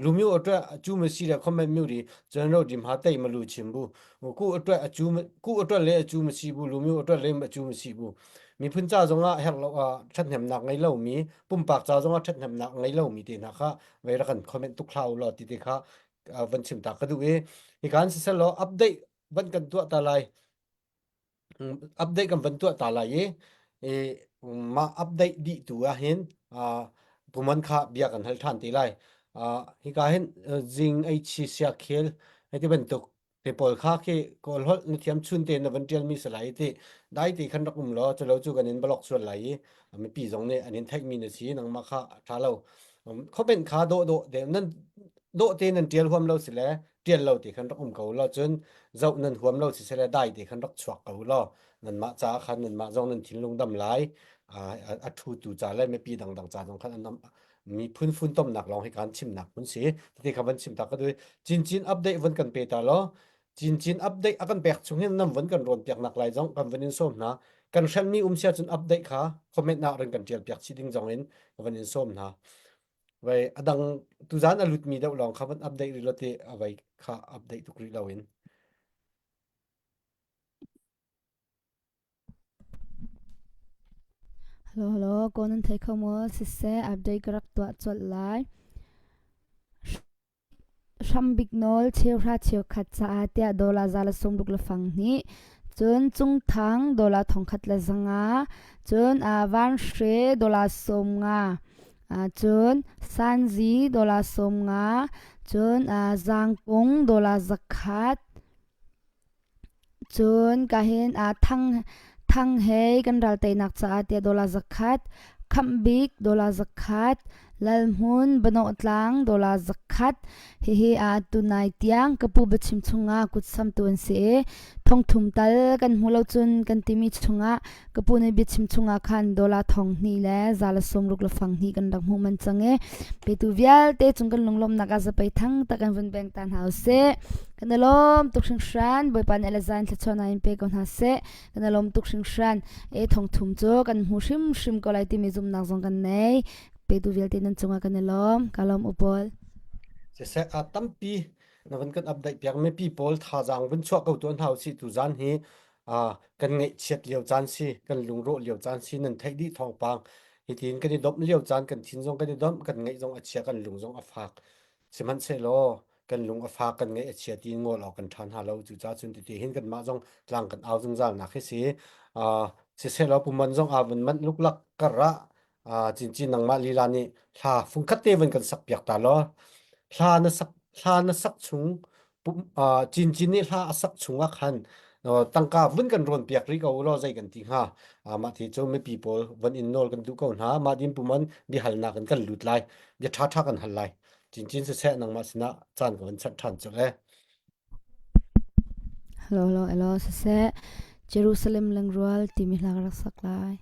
လူမျိုးအတွက်အကျိုးမရှိတဲ့ comment မျိုးတွေကျွန်တော်တို့ဒီမှာတိတ်မလို့ချင်ဘူးဟိုကိုယ့်အတွက်အကျိုးကိုယ့်အတွက်လည်းအကျိုးမရှိဘူးလူမျိုးအတွက်လည်းအကျိုးမရှိဘူးမိဖုန်ကြဆုံးကဟက်လောထက်နှမ်nak ngai lo mi pumpak ca zong ah ṭhathnemnak ngei lomi te hna kha vei rak kan comment tuk hlah u law ti te kha van chim ta ka duh i hikan siseh law update van kan tuah ta lai update kan van tuah ta lai i i mah update dih tu ah hin puman kha bia kan hal ṭhan te lai hika hin zing ei chi sia khel hei ti bantuk te pawl kha khi kawl holh na thiam chun te na van ṭial mi si lai ti dai ti khan rak um law culo cu kan in block sual lai i mipi zong nih an in theih mi na si nangmah kha ṭha lo comment kha dawh dawh te nan dawh te nan ṭial huam lo si le ṭial lo ti khan rak um ko law cun zoh nan huam lo si le dai te khan rak chuak ko law nanmah caah khan nanmah zong nan thinlung dam lai a ṭhu tu ca le mipi dangdang ca zong khan an miphun funtomnak lawng hi kan chimnak mun si ti kha van chim ta ka dui cincin update von kan pe ta lo cincin update a kan pek chung hin nam von kan rawn piak nak lai zong kan van in sawm hna kan hrenmi um sia cun update kha comment nak rin kan tial piak chi ding zong in ka van in sawm hna vai adang tuzan a lut mi deuh lawng kha van update ri lo ti avai kha update tuk rih lo in Hello hello, ko nan thei kho maw? Siseh, update ka rak tuah colh lai. Hrambik nawl cheuhra cheukhat caah tiah dollar 165, cun Cungthang dollar 1,100, cun Vanhre dollar 50, cun Sanzi dollar 50, cun Zangkung dollar 100, Cun kahin thang thang he kan ral teinak caah tiah dollar 100, Khamhbik dollar 100, Lalhmun Banawhtlang dollar 100 hihi tunai tiang ka pu biachim chungah kutsamtu an si i thongthum tal kan hmu lo cun kan timi chungah ka pu nih biachim chungah khan dollar 2,000 le 162 kan rak hmuh man cang i petu vialte cung kan lunglawmhnak ah zapei thang tak kan vun beng ta hna usih. Kan i lawm tuk hringhran. Bawipa nih le zan thluachuah in pe ko hna seh. Kan i lawm tuk hringhran. E thongthum cu kan hmu hrimhrim ko lai timi zumhnak zong kan nei. Petu vialte nan cungah kan i lawm. Ka lawm u pawl. Siseh a tampi na van kan update piak mipi pawl thazaang vun chuah ko tuan hau si tu zan hi kan ngaihchiat lio caan si kan lungrawh lio caan si nan theih dih thawngpang hitin kan i domh lio caan kan thin zong kan i domh kan ngaih zong a chia kan lung zong a fak sihmanhsehlaw kan lung a fak kan ngaih a chia ti ngol awk kan ṭha hna lo cucaah cun titi hin kanmah zong tlang kan au zungzal nak hi si siselaw puman zong aa vun manh luklak kar ah cincin nangmah lila nih hla fungkhat te van kan sak piak ta law hla na sak hla na sak chung cincin nih hla a sak chung ah khan tangka vun kan rawn piak rih ko law zei kan ti hnga mah ti cu mipi pawl van in nawl kan duh ko hna mah din puman biahalnak in kan lut lai bia ṭha ṭha kan hal lai cincin siseh nangmah sinah caan ka van chanh ṭhan cu le Hello hello hello siseh Jerusalem lengrual timi hla ka rak sak lai.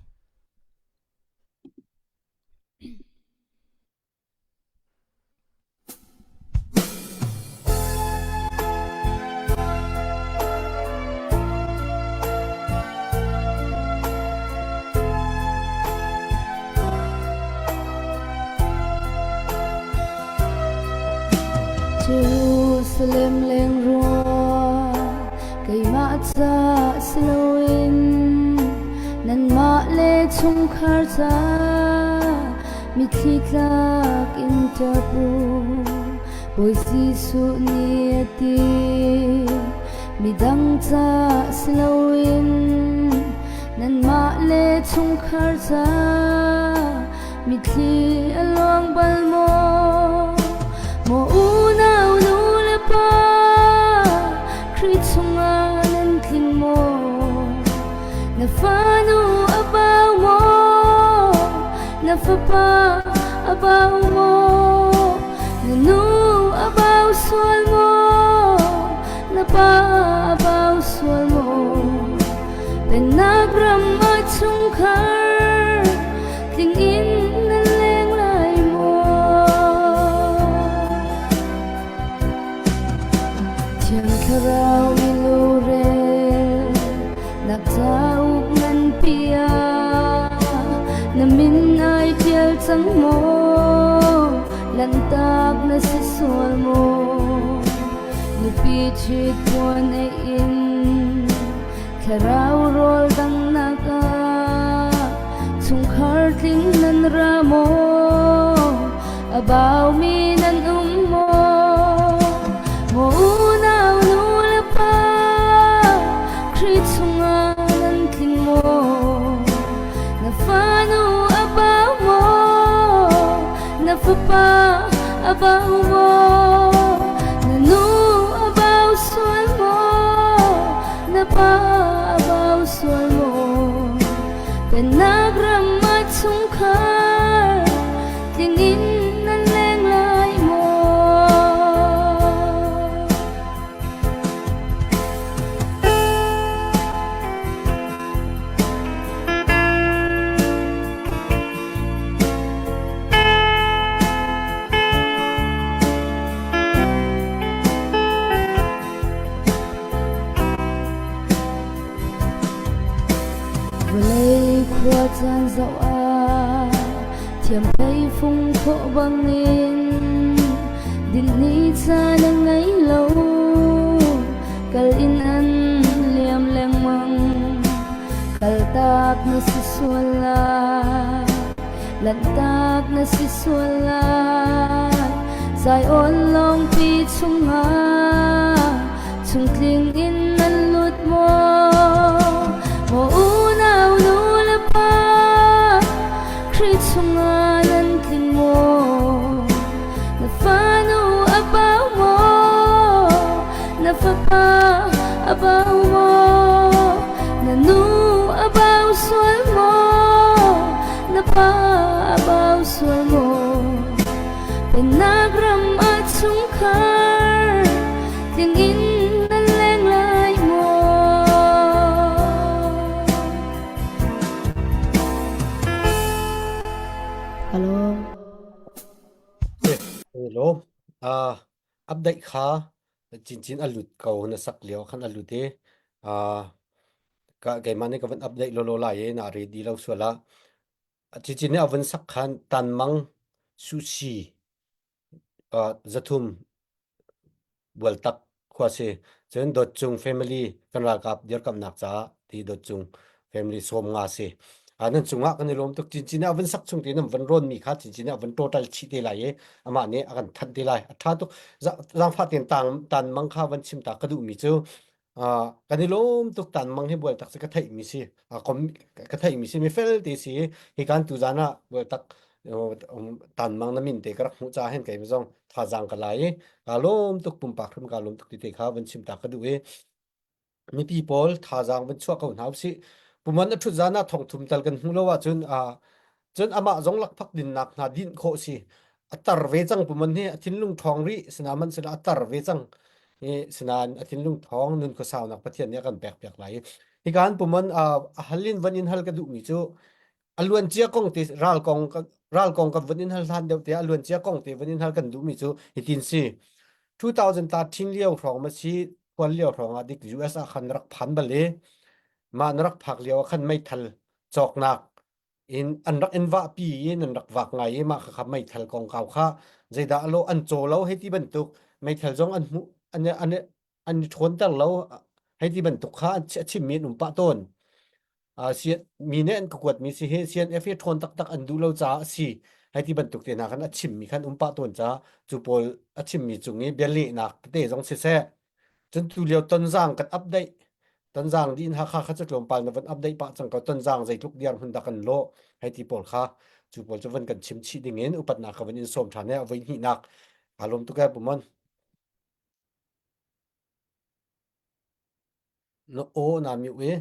Jerusalem lengrual keimah ca si loin nanmah le chungkhar ca mitthli tlak in ṭap u. Bawi Jesuh nih a ti midang ca si loin nanmah le chungkhar ca mitthli a luang bal maw? Maw unau nu le pa Khrih chungah nan tling maw? Na fanu a bau maw? Na fapa a bau maw? Na nu a bau sual maw? Na pa a bau sual maw? Pennak ram ah chungkhar tling in nan leng lai maw? Thiang Thlarau milurel nak cauk nan pia na min ai ṭial cang maw? Lanhtak na si sual maw? Nupi ṭhit puan ei in Thlarau rawl danghnak ah chungkhar tling nan ra maw? A baumi nan um maw? Maw unau nu le pa Khrih chungah nan tling maw? Na fanu a bau maw? Na fapa a bau maw? Na nu a bau sual maw? Na pa a bau sual maw? Pennak ram ah chungkhar tling in nan leng lai maw? Vawlei khua caan zoh ah thiamhlei fung khawh bangin dinhni caan a ngei lo kal in an liam lengmang. Kaltak na si sual lai, lanhtak na si sual lai. Zion lawngpi chungah chungtling in nan lut maw? Maw unau nu le pa, Khrih chungah nan tling maw? Na fanu a bau maw? Na fapa a bau maw? Na nu a bau sual maw? Na pa a bau sual maw? Pennak ram ah chungkhar tling in nan leng lai maw? Hello. Hello. Uh, update kha cincin a lut ko na sak lio khan a lut i uh, ka keimah nih ka van update lolo lai i na ready lo sual ah cincin nih a van sak khan tanmang sushi uh, zathum Bualtak khua si. Cun Dawtcung family kan ralkap dirkamnak caah ti Dawtcung family 50 si. Ah, nan cungah kan i lawm tuk. Cincin ah van sak chung ti nan van rawn mi kha cincin ah van total chih te lai i amah nih a kan thanh te lai. A tha tuk. Zaangfah tein tang tan mang kha van chim ta ka duh mi cu kan i lawm tuk tan mang hi Bualtak cu ka theih mi si. Ka theih mi si mi fel te si. Hi kan tu zan ah Bualtak tan mang na min te ka rak hmuh ca hen kei zong thazaang ka la i kaa lawm tuk pumpak hrim kaa lawm tuk ti te kha van chim ta ka duh i mipi pawl thazaang van chuah ko hna usih puman a thut zan ah thong thum tal kan hmu lo ahcun cun amah zong lakphak dinnak hna din khawh si a tar ve cang puman hi a thinlung ṭhawng rih sinaman sila a tar ve cang i sinain a thinlung ṭhawng nun khuasaunak Pathian nih a kan pek piak lai i hikan puman a halin van in hal ka duhmi cu a luancia kong te ral kong ral kong kan vun in hal hlan deuh te a luancia kong te vun in hal kan duhmi cu hitin si 2013 lio hrawng ma si khual lio hrawng ah dik US ah khan rak phan bal i mah na rak phak lio ah khan meithal cawknak in an rak in vah pi i nan rak vak ngai i mah kha meithal kongkau kha zeidah alo an caw lo hei ti bantuk meithal zong an hmuh an an an i ṭhawnter lo hei ti bantuk kha a chimmi an um pah tawn. Mi nih an ka kuatmi si hi CNF hi ṭhawn taktak an duh lo caah a si hei ti bantuk te hna khan a chimmi khan um pah tawn caah cu pawl a chimmi cung i bialehnak tete zong siseh cun tu lio tonzang kan update tonzang din Hakha kha cu tlawmpal na van update pah cang ko tonzang zeitluk diar hmun dah kan lawh hei ti pawl kha cu pawl cu van kan chim chih ding in upatnak ka van in sawm ṭhan he a voi hnihnak aa lawm tuk e pumon Na aw naa mute i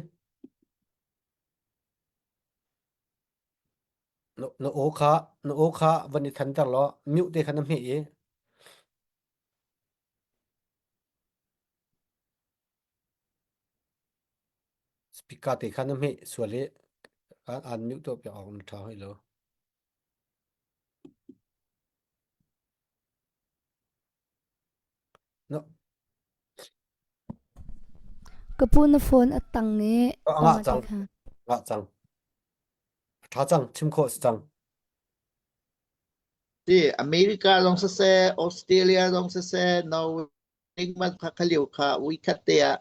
na aw kha na aw kha van i thanter law mute te kha na hmeh i speaker te kha na hmeh sual i aan mute tuah piak awk na ṭha hoi lo. Na Ka pu na phone a tang i a ngah cang. Ngah cang. A ṭha cang. Chim khawh si cang. Ti America zong siseh, Australia zong siseh, Norway man kha kha lio kha uikhat te ah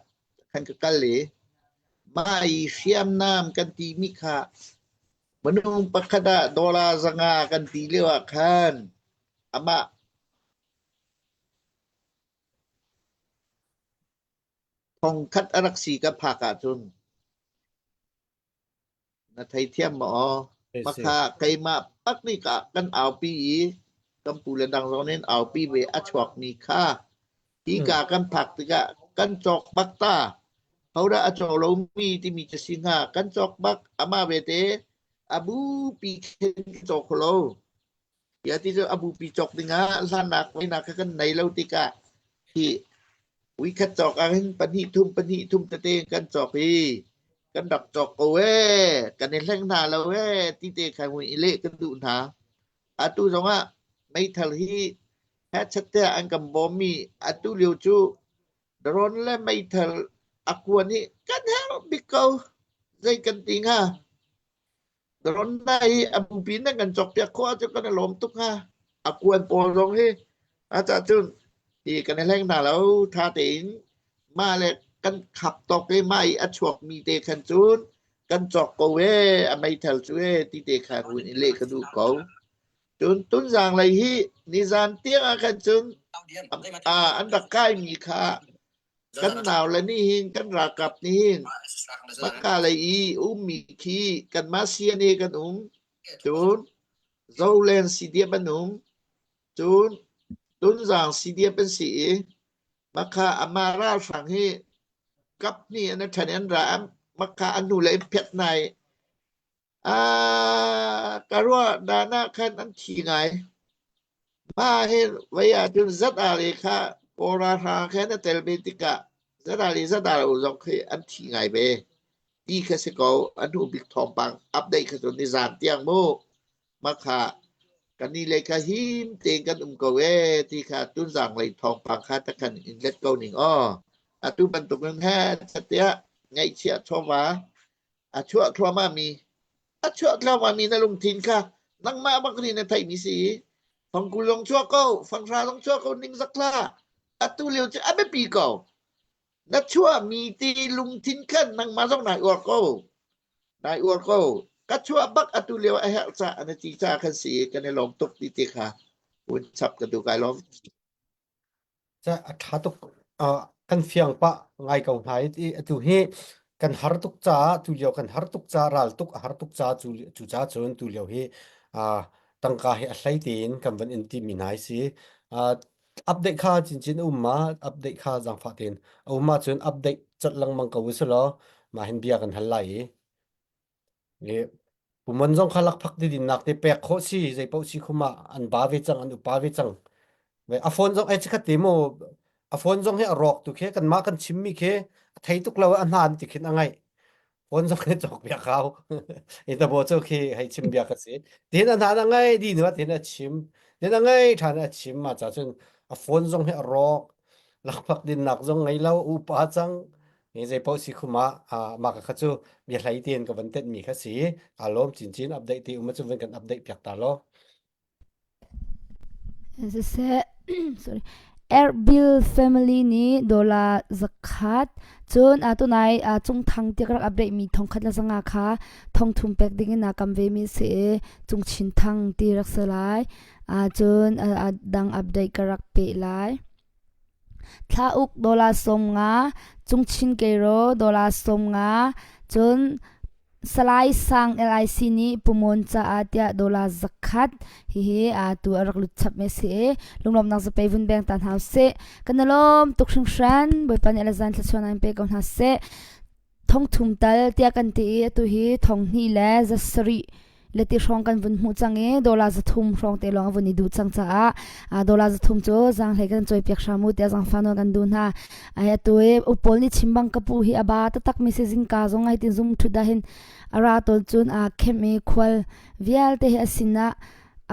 khan ka kal i mah i hriamnam kan timi kha minung pakhat ah dollar 500 kan ti lio ah khan amah 1000 a rak si ka phak ahcun na theithiam maw? Makha keimah pak nih ka kan aupi i kan pu le dang zong nih an aupi ve a chuakmi kha hika kan phak tikah kan cawk bak ta. Hodah a caw lomi timi cu si hnga kan cawk bak amah bete a bupi khin kan caw kho lo. Tiah ti cu a bupi cawk dingah hlannak voinak kha kan nei lo tikah hi uikhat cawk ah hin pahnih thum pahnih thum tete kan cawk i kan rak cawk ko ee kan i hleng hna lo ee ti te kha mui i leh kan duh hna. Atu zongah meithal hi hechet tiah an kan bawmmi atu lio cu drone le meithal a kuan hi kan herh bik ko. Zei kan ti hnga? Ronda hi a bupi nan kan cawkpiak khawh ahcun kan i lawm tuk hnga. A kuan pawl zong hi a cahcun hi kan i hleng hna lo tha tein mah le kan khap tawk i mah i a chuakmi te khan cun Kan cawk ko ee, a meithal cu ee ti te khan hun i leh ka duh ko. Cun Tunzang lei hi nizan tiang ah khan cun an rak kaimi kha kan naule nih hin kan ralkap nih hin Makka lei i ummi khi kanmah CNA kan um, cun Zoland CDF an um, cun Tunzang CDF an si i Makha amah ralhrang hi kap hnih an ṭhan i an ra Makha an hnulei in phet hna i ka ruah dan ah khan an thi ngai. Mah hi vei ahcun zat-are kha Kawl ralhrang khan a tel ve tikah zat-are zat-are zong khi an thi ngai ve. Ti kha si ko. A hnu bik thawngpang update kha cu nizan tiang mu. Mah kha kan nih lei kha him tein kan um ko ee ti kha tunzang lei thawngpang kha takhan in let ko ning aw. Atu bantuk in he tiah ngaihchiah chawva a chuah thluahmah mi a chuah thluahmah mi na lungthin kha nangmah bak nih na theihmi si fangkul zong chuah ko fanghra zong chuah ko ningzak hlah atu lio cu a biapi ko na chuahmi ti lungthin khan nangmah zong nai uar ko nai uar ko ka chuah bak atu lio a herh ca na ti ca khan si kan i lawm tuk ti ti kha un chap ka du kai lawm A ṭha tuk. Kan fiang pah ngai ko hna i atu hi kan har tuk caah tulio kan har tuk caah ral tuk a har tuk caah cu cucaah cun tulio hi tangka hi a hlei tein kan van in timi hna hi si. Update kha cincin a um ma update kha zaangfah tein a um ahcun update colh lengmang ko usih law mah hin bia kan hal lai i Pumon zong kha lakphak didinnak te pek khawh si zei paoh si khum ah an ba ve cang an upa ve cang a phone zong ai chikhat te mu a phone zong hi a rawk tu khi kanmah kan chimmi khi a thei tuk lo a hnan ti khin a ngaih phone zong hi cawk bia kau i ta bo chu khi hei chim bia ka si tin a hnan a ngai di nu tin a chim tin a ngai than a chim ma cha cun a phone zong hi a rawk lakphak dinnak zong ngei lo upa cang Ni zei paoh si khum ah mah kha cu bia hlei tein ka van tenh mi kha si. Aa lawm chinchin update ti um ahcun van kan update piak ta law. Siseh, sorry. Erbil family nih dollar zakhat cun tunai cungthang tiah ka rak update mi thongkhat le zanga kha thongthum pek ding in a kam ve mi si i cungchin thang ti rak si lai cun a dang update ka rak peh lai. Thlauk dollar 50, Cungchin Kero dollar 50, cun Salai Sang LIC nih Pumon caah tiah dollar 100 hihi atu a rak lut chap mi a si i lunglawmhnak zapei vun beng ta hna usih. Kan i lawm tuk hringhran. Bawipa nih alazan thluachuah in pe ko hna seh. Thongthum tal tiah kan ti i atu hi thonghnih le zasarih le ti hrawng kan vun hmuh cang i dollar 300 hrawng te lawng a vun i duh cang caah dollar 300 cu zaanghlei kan cawipiak hram u tiah zaangfah nawl kan duh hna. Ai atu i upawl nih chim bang ka pu hi a ba taktak mi si zingka zong ai tin zum ṭhut ah hin a ra tawn cun aa khem i khual vialte hi a sinah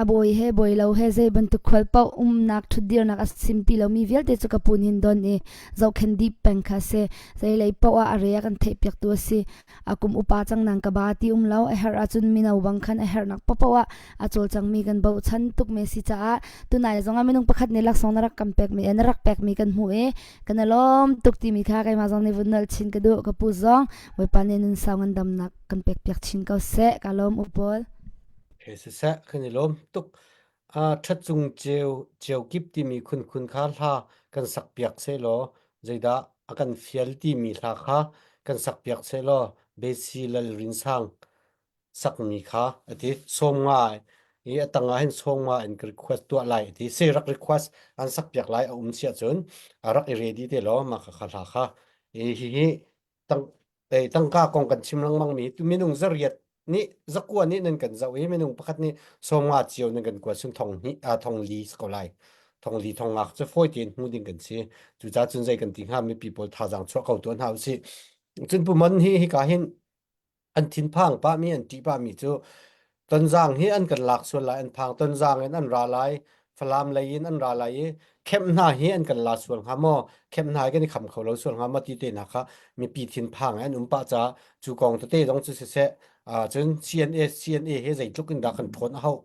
a bawi he bawi lo he zei bantuk khual paoh umnak ṭhutdirnak a simpi lomi vialte cu ka pu nih don i zohkhenh dih peng kha a si. Zeilei paoh ah a re a kan theihpiaktu a si. A kum upa cang nang ka ba ti um lo a herh ahcun mino bang khan a herhnak paohpaoh ah a cawlcangmi kan bochan tukmi a si caah tunai zong ah minung pakhat nih laksawng na rak kan pekmi na rak pekmi kan hmuh i kan i lawm tuk timi kha keimah zong nih vun nolh chin ka duh ka pu zong Bawipa nih nun sau ngandamnak kan pekpiak chin ko seh ka lawm u pawl. He siseh kan i lawm tuk. Ṭhat cung ceu ceu kip timi khunkhun kha hla kan sakpiak sehlaw zeidah a kan fial timi hla kha kan sakpiak sehlaw Besi Lal Rin Sang sakmi kha a ti. 50 i a tang ah hin 50 in ka request tuah lai a ti. Si rak request an sakpiak lai a um si ahcun a rak i ready te law mah kha hla kha hihi tang tangka kong kan chim lengmang mi tu minung zariat nih zakua nih nan kan zoh i minung pakhat nih 50 cio nan kan kuat sun thong hnih a thong li ko lai thong li thong ngak cu fawi tein hmu ding kan si cucaah cun zei kan ti hnga mipi pawl thazaang chuah ko tuah hna usih cun pu mon hi hika hin an thinphang pahmi an ṭih pahmi cu Tonzang hi an kan lak sual lai an phang Tonzang in an ra lai Falam lei in an ra lai i kemh hna hi an kan la sual hnga maw kemh hna hi kan i kham kho lo sual hnga maw ti te hna kha mipi thinphang an um pah caah cu kong tete zong cu siseh cun CNA CNA he zeitluk in dah kan ṭhawn a hauh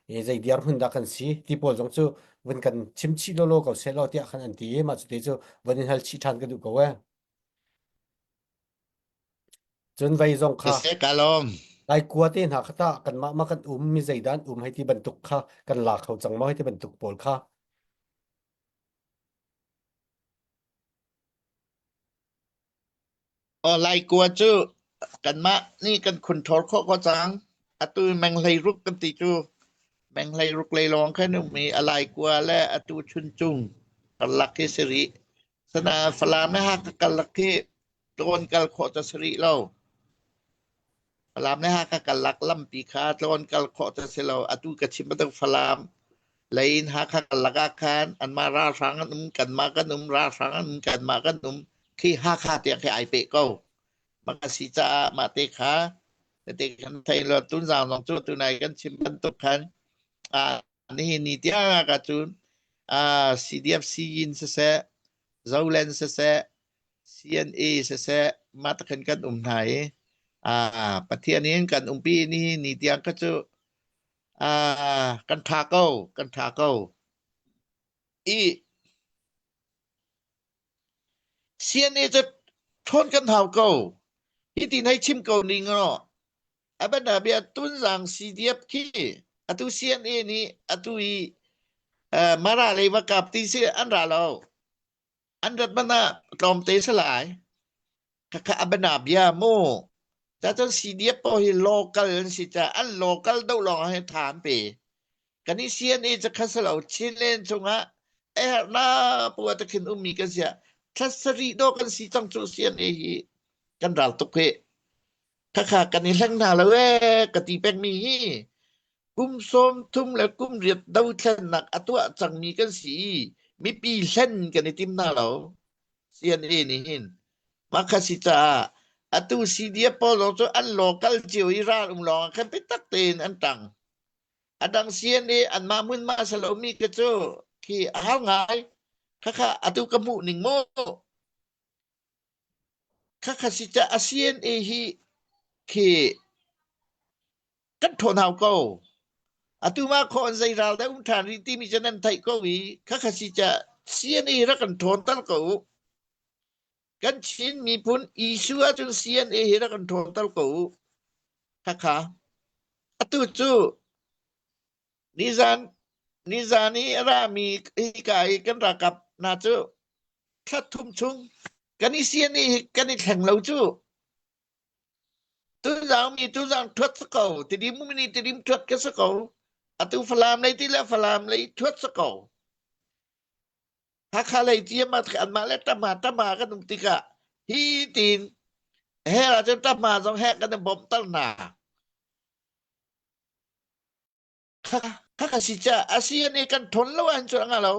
i zei dirhmun dah kan si ti pawl zong cu vun kan chim chih lawlaw ko seh law tiah khan an ti i mah cu te cu vun in hal chih ṭhan ka duh ko ee. Cun vei zong kha Siseh ka lawm. Lai kua te hna kha tah kanmah ma kan um mi zeidah an um hei ti bantuk kha kan la kho cang maw hei ti bantuk pawl kha. Aw Lai kua cu kanmah nih kan khunthor khawh ko cang. Atu meng 16 kan ti cu meng 16 lei lawng khan um i a Lai kua le atu Chuncung karlak hi si rih. Sana Falam le Hakha karlak hi tlawn kal khawh cu si rih lo. Falam le Hakha karlak lampi kha tlawn kal khawh cu si lo. Atu ka chim bantuk Falam lei in Hakha karlak ah khan anmah ralhrang an um, kanmah kan um, ralhrang an um, kanmah kan um. Khi Hakha tiang khi ai peh ko. Mah si caah mah te kha tete kan thei lo tunzang zong cu tunai kan chim bantuk khan ah nihin ni tiang ah cun ah CDF Siyin siseh Zoland siseh CNA siseh mah te khan kan um hna i ah Pathian in kan umpi ni ni tiang kha cu ah kan tha ko kan tha ko i CNA cu ṭhawn kan hau ko hi tin hei chim ko ning aw a bia Tunzang CDF khi atu CNA nih atu i Mara lei va kap ti si an ra lo an rat man ah tlawmte si lai khakha abana bia mu ca cun CDF pawl hi local an si ca an local do lawng ah hin tha an pe kan i CNA cu kha si lo Chinland chungah a herhna pu ah takhin ummi kan sia thla sarih do kan si cang cu CNA hi kan ral tuk hi khakha kan i hleng hna lo ee ka ti pengmi hi Kum 30 le kum riat dothlennak a tuah cangmi kan si i mipi hlen kan i tim hna lo. CNA nih hin mah kha si caah atu CDF pawl zong cu an local cio i ral um lawng ah khan biatak tein an ṭang. A dang CNA anmah hmunhma a si lomi khi cu khi a har ngai. Khakha atu ka hmuh ning mu. Khakha si caah CNA hi khi kan ṭhawn hau ko. Atu ma khaw an zei ral dah um ṭhan rih timi cu nan theih ko i khakha si ca CNA rak kan ṭhawn tal ko u. Kan Chin miphun issue ahcun CNA hi rak kan ṭhawn tal ko u. Khakha. Atu cu nizan nizan i a rami hika i kan ralkap hna cu thla thum chung kan i CNA hi kan i thleng lo cu. Tuzang mi tuzang ṭhuat si ko. Tidim mini tidim ṭhuat ka si ko. Atu Falam lei ti le Falam lei ṭhuat si ko. Hakha lei ti ma anmah le ṭama ṭama kan um tikah hi tin her ahcun ṭama zong he kan i bawmhter hna. Khakha si ca ASEAN i kan ṭhawn lo ahhin cu a ngah lo.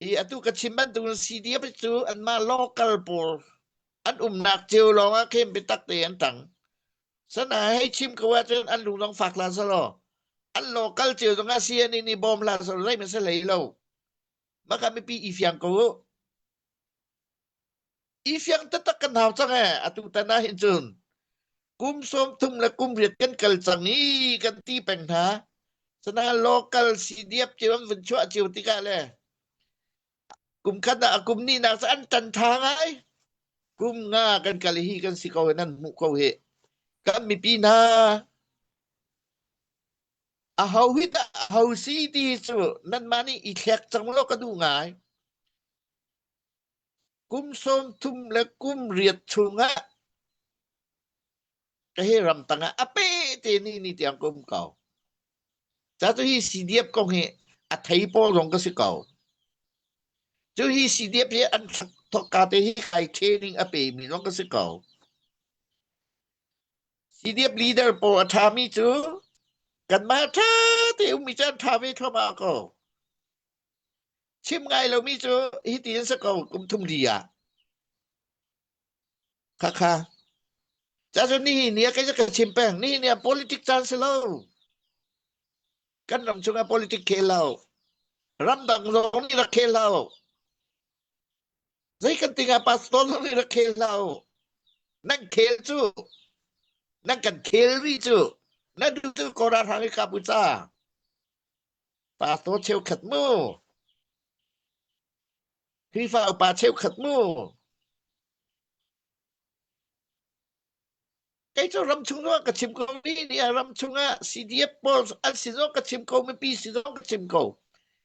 I atu ka chim bantuk CDF cu anmah local pawl an umnak cio lawng ah khin biatak te an ṭang. Sana hei chim ko ahcun an lung zong fak hlah selaw an local cio zong ah CNN nih bawm hlah selaw zeihmanh si hlei lo. Maka mipi i fiang ko u. I fiang taktak kan hau cang ee atu tan ah hin cun kum 30 le kum riat kan kal cang i kan ti peng hna. Sana local CDF cio an vun chuah cio tikah le kum khat ah kum ni nak cu an tan tha ngai. Kum nga kan kal hi kan si ko nan hmuh ko hi. Kan mipi hna a ho hi dah a ho si ti cu nanmah nih i thlek cang law ka duh ngai. Kum 30 le kum riat chungah ka hi ramtang ah a pe te ni ni tiang ka um ko. Ca cu hi CDF kong hi a thei pawl zong ka si ko. Cu hi CDF hi an thawkka te hi kai training a pemi zong ka si ko. CDF leader pawl a ṭhami cu kanmah ṭha te ummi cu an ṭha ve thluahmah ko. Chim ngai lomi cu hiti in si ko kum thum li ah. Khakha. Ca cu nihin ni ah kei cu ka chim peng. Nihin ni ah politic caan si lo. Kan ram chungah politic khel lo. Ramdang zong nih rak khel lo. Zei kan tingah pastor zong nih rak khel lo. Nan khel cu nan kan khel rih cu na duh cu Kawlram hrang i kap u ca. Pastor cheukhat mu. Khrihfa upa cheukhat mu. Kei cu ram chung zong ka chim ko ni ni ah ram chung ah CDF pawl an si zong ka chim ko mipi si zong ka chim ko.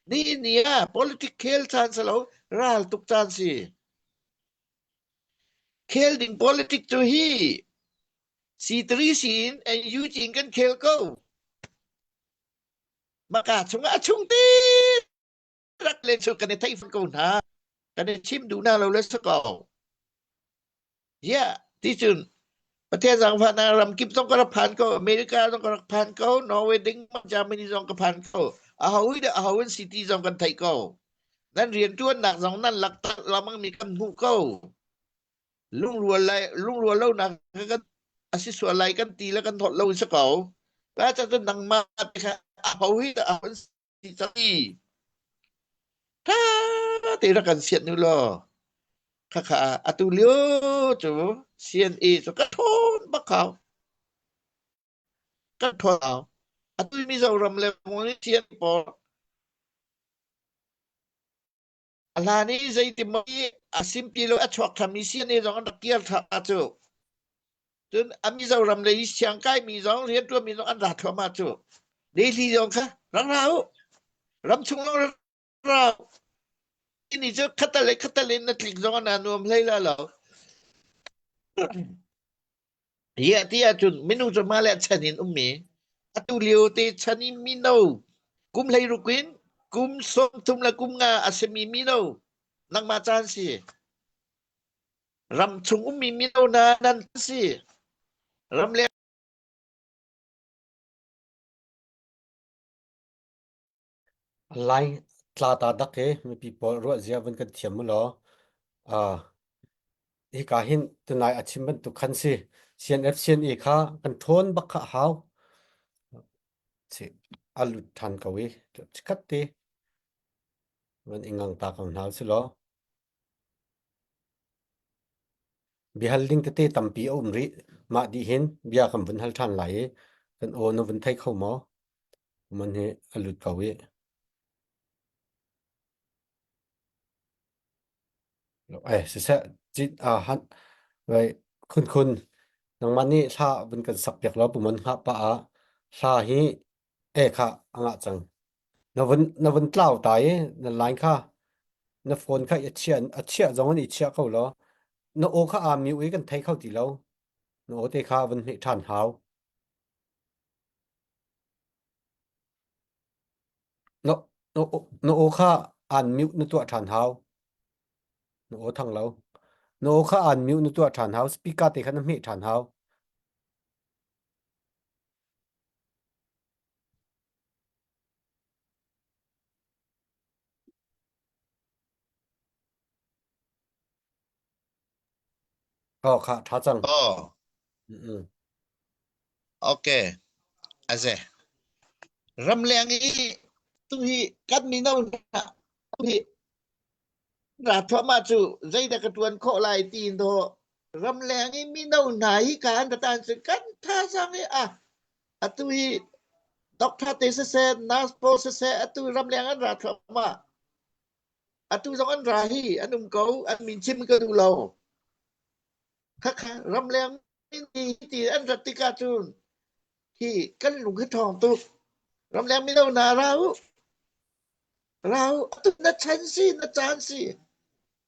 Ni ni ah politic khel caan si lo ral tuk caan si. Khel ding politic cu hi C3 C in NUG in kan khel ko. Maka chung ah a chung te rak le cu kan i theih ko hna. Kan i chim duh na lo le si ko. Yeah, ti cun Pathian zaangfahnak ramkip zong ka rak phan ko, America zong ka rak phan ko, Norway ding Germany zong ka phan ko. Aho i aho in city zong kan theih ko. Nan rianṭuannak zong nan lak lamang mi kan hmuh ko. Lungrual lai lungrual lo nak kan asi sual lai kan ti le kan thot lo in si ko. La ca cun nangmah te kha aho hi aho in si cang i tha te rak kan siat nu law khakha atu lio cu CNA cu ka ṭhawn bak kau ka ṭhawn kau atu Mizoram le Malaysia pawl a hlan i zeiti maw i a simpi lo a chuak thami CNA zong an rak kir thah cu cun a Mizoram lei siangkai mi zong rianṭuan mi zong an ra thluahmah cu Delhi zong kha rak ra u ram chung lawng rak ra u ni cu khatal le khatal in na tlik zong an nuam hlei la lo Hi ti ahcun minung cu mah le chan in ummi atu lio te chan in mino kum 16 in kum 30 le kum nga a simi mino nangmah caan si ram chung ummi mino hna nan si ram le Lai tla ta dak i mipi pawl ruah zia vun kan thiam mu law uh, hika hin tunai a chim bantuk khan si CNF CNA kha kan ṭhawn bak kha hau si a lut ṭhan ko i chikkhat te van i ngang ta ko hna si law Biahal ding tete tampi a um rih. Mah dih hin bia kan vun hal ṭhan lai i kan aw na vun thei kho maw? Man hi a lut ko i. Eh, siseh, cit ah han vai khun khun nangmah nih hla vun kan sak piak law pumon hngah pah ah hla hi eh kha a ngah cang. Na vun na vun tlau ta i na line kha na phone kha i chiah a chiah zong in i chiah ko law na aw kha aa mute i kan thei kho ti lo. Na aw te kha vun hmeh ṭhan hau. Na na na aw kha aan mute na tuah ṭhan hau. Na aw thang lo. Na aw kha aan mute na tuah ṭhan hau. Speaker te kha na hmeh ṭhan hau. Aw kha ṭha cang. Oh, Mm-mm. okay. Aze. Ramleng i tu hi kan mino hna tu hi ra thuahmah cu zeidah ka ṭuan khawh lai tiin dawh ramleng i mino hna hi ka an tan cu kan thazaang i a atu hi doctor te siseh nurse pawl siseh atu ramleng an ra thluahmah atu zong an ra hi an um ko an min chim ka duh lo khakha ramleng mi ti an rat tikah cun hi kan lung hi ṭhawng tuk ramleng mino hna ra u ra u atu na chan si na caan si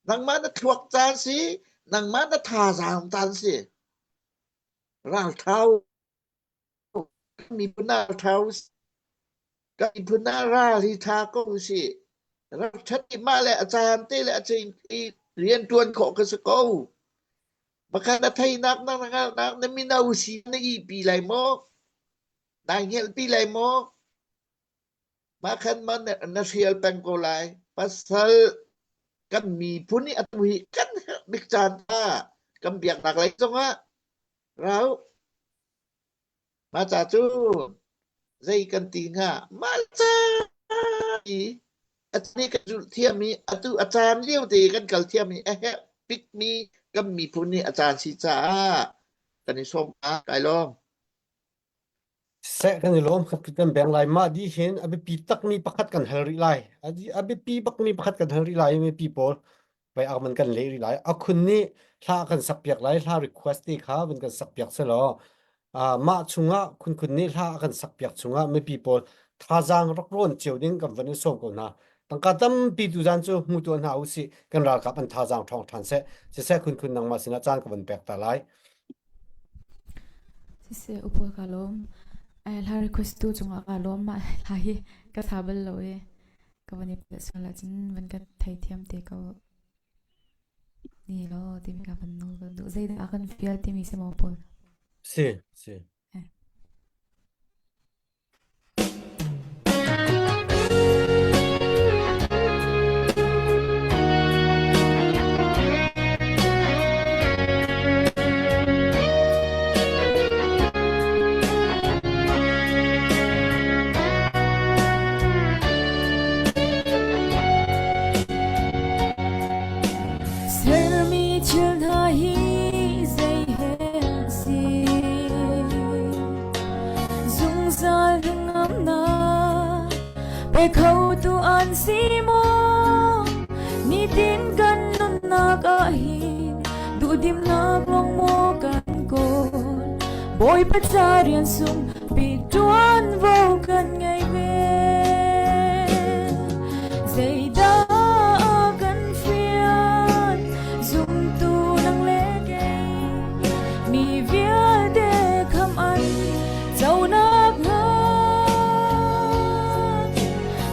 nangmah na thluak caan si nangmah na thazaang caan si ralṭha u miphun ah ṭha usih. Kan miphun ah ral hi ṭha ko usih. Ralṭhat i mah le a caan te le a cing i rianṭuan khawh ka si ko. Pakhat a theinak na hngalhnak na mino si na ihpi lai maw? Nai hngelhpi lai maw? Mah khan ma na hrial peng ko lai. Pasal kan miphun i atu hi kan herh bik caan ta kan biaknak lei zongah rau Mah ca cu zei kan ti hnga? Mah ca i a ni kan zulh thiam i atu a caan lio te kan kal thiam i a herh bikmi kan miphun nih a caan si caah kan i sawm kai lawm. Seh kan i lawm khat kan beng lai mah di hin a biapi takmi pakhat kan hal rih lai a biapi bakmi pakhat kan hal rih lai mipi pawl vai ak man kan leh rih lai a khun nih hla kan sak piak lai hla request te kha van kan sak piak selaw. Mah chungah khunkhun nih hla a kan sakpiak chungah mipi pawl thazaang rak rawn cio ding kan van in sawm ko hna. Tangka tampi tuzan cu hmu tuah hna usih kan ralkap an thazaang ṭhawng ṭhan seh. Siseh khunkhun nangmah sinah caan ka van pek ta lai. Siseh upa ka lawm. Hla request tu cungah ka lawm mah hla hi ka tha bal lo i ka van i palh sual ahcun van ka theithiam te ko. Ni law timi ka van nawl kan duh. Zeidah a kan fial timi si maw Paul? Si, si. Sermi thil hna hi zei he an si? Zungzal hnangamnak pe khotu an si maw? Nitin kan nunnak ah hin duhdimnak lawng maw kan kawl? Bawipa ca rian sung bik ṭuanvo kan ngei ve. Zeidah a kan fial zumtu nang le kei mi vialte kham an conak hnga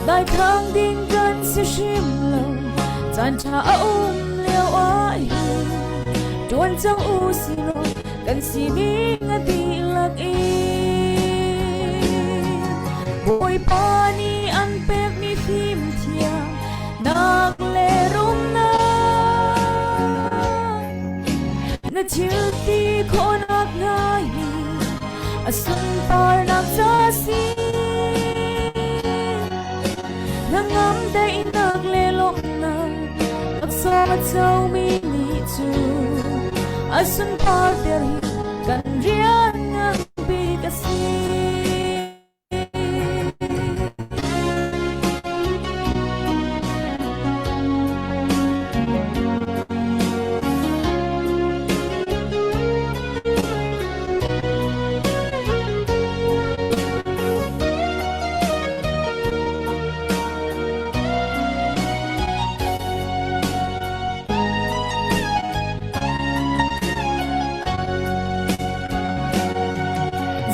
daithlang ding kan si hrim lo caan ṭha a um lio ah hin ṭuan cang u si law kan sining a dihlak in Bawipa nih an pekmi fimthiam nak le rumnak na thil ti khawhnak hna hi a sunparnak ca si hnangam daihnak le lawmhnak laksawng a comi nih cu a sunpar ter hi kan rian ngan bik a si.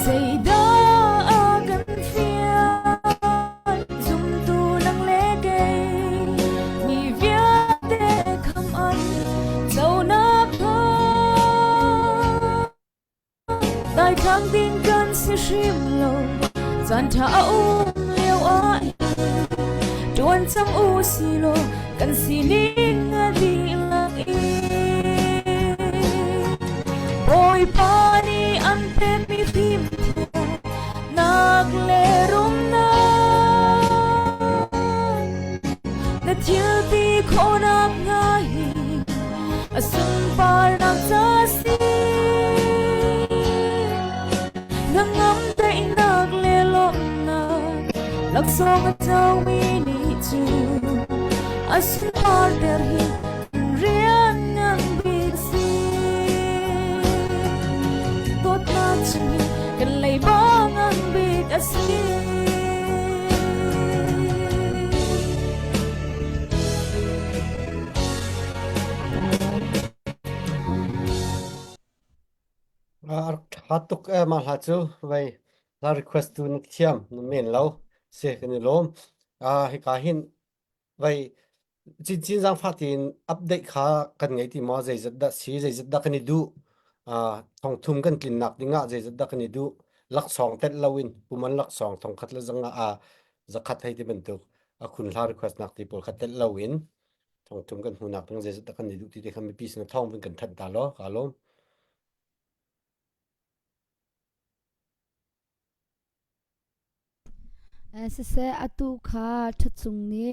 Zeidah a kan fial zumtu nang le kei mi vialte kham an conak hnga Daithlang ding kan si hrim lo caan ṭha a um lio ah hin ṭuan cang u si law kan sining a dihlak in Bawipa nih an pekmi fimthiamnak le rumnak na thil ti khawhnak hna hi a sunparnak ca si. Hnangam daihnak le lawmhnak laksawng a comi nih cu a sunparter hi rian ngan bik si. Dawtnak chim hi kan leiba ngan bik a si. A rak ṭha tuk eh mah hla cu vei hla request tu na thiam na men lo si kan i lawm. Ah hika hin vei cincin zaangfah tiin update kha kan ngei ti maw zeizat dah si zeizat dah kan i duh ah thongthum kan tlinnak dingah zeizat dah kan i duh laksawng telh loin puman laksawng thongkhat le zanga a zakhat hei ti bantuk a khun hla request nak ti pawl kha telh loin thongthum kan hmuhnak ding zeizat dah kan i duh ti te kha mipi sin thawng vun kan thanh ta law ka lawm. Siseh atu kha ṭhatsung nih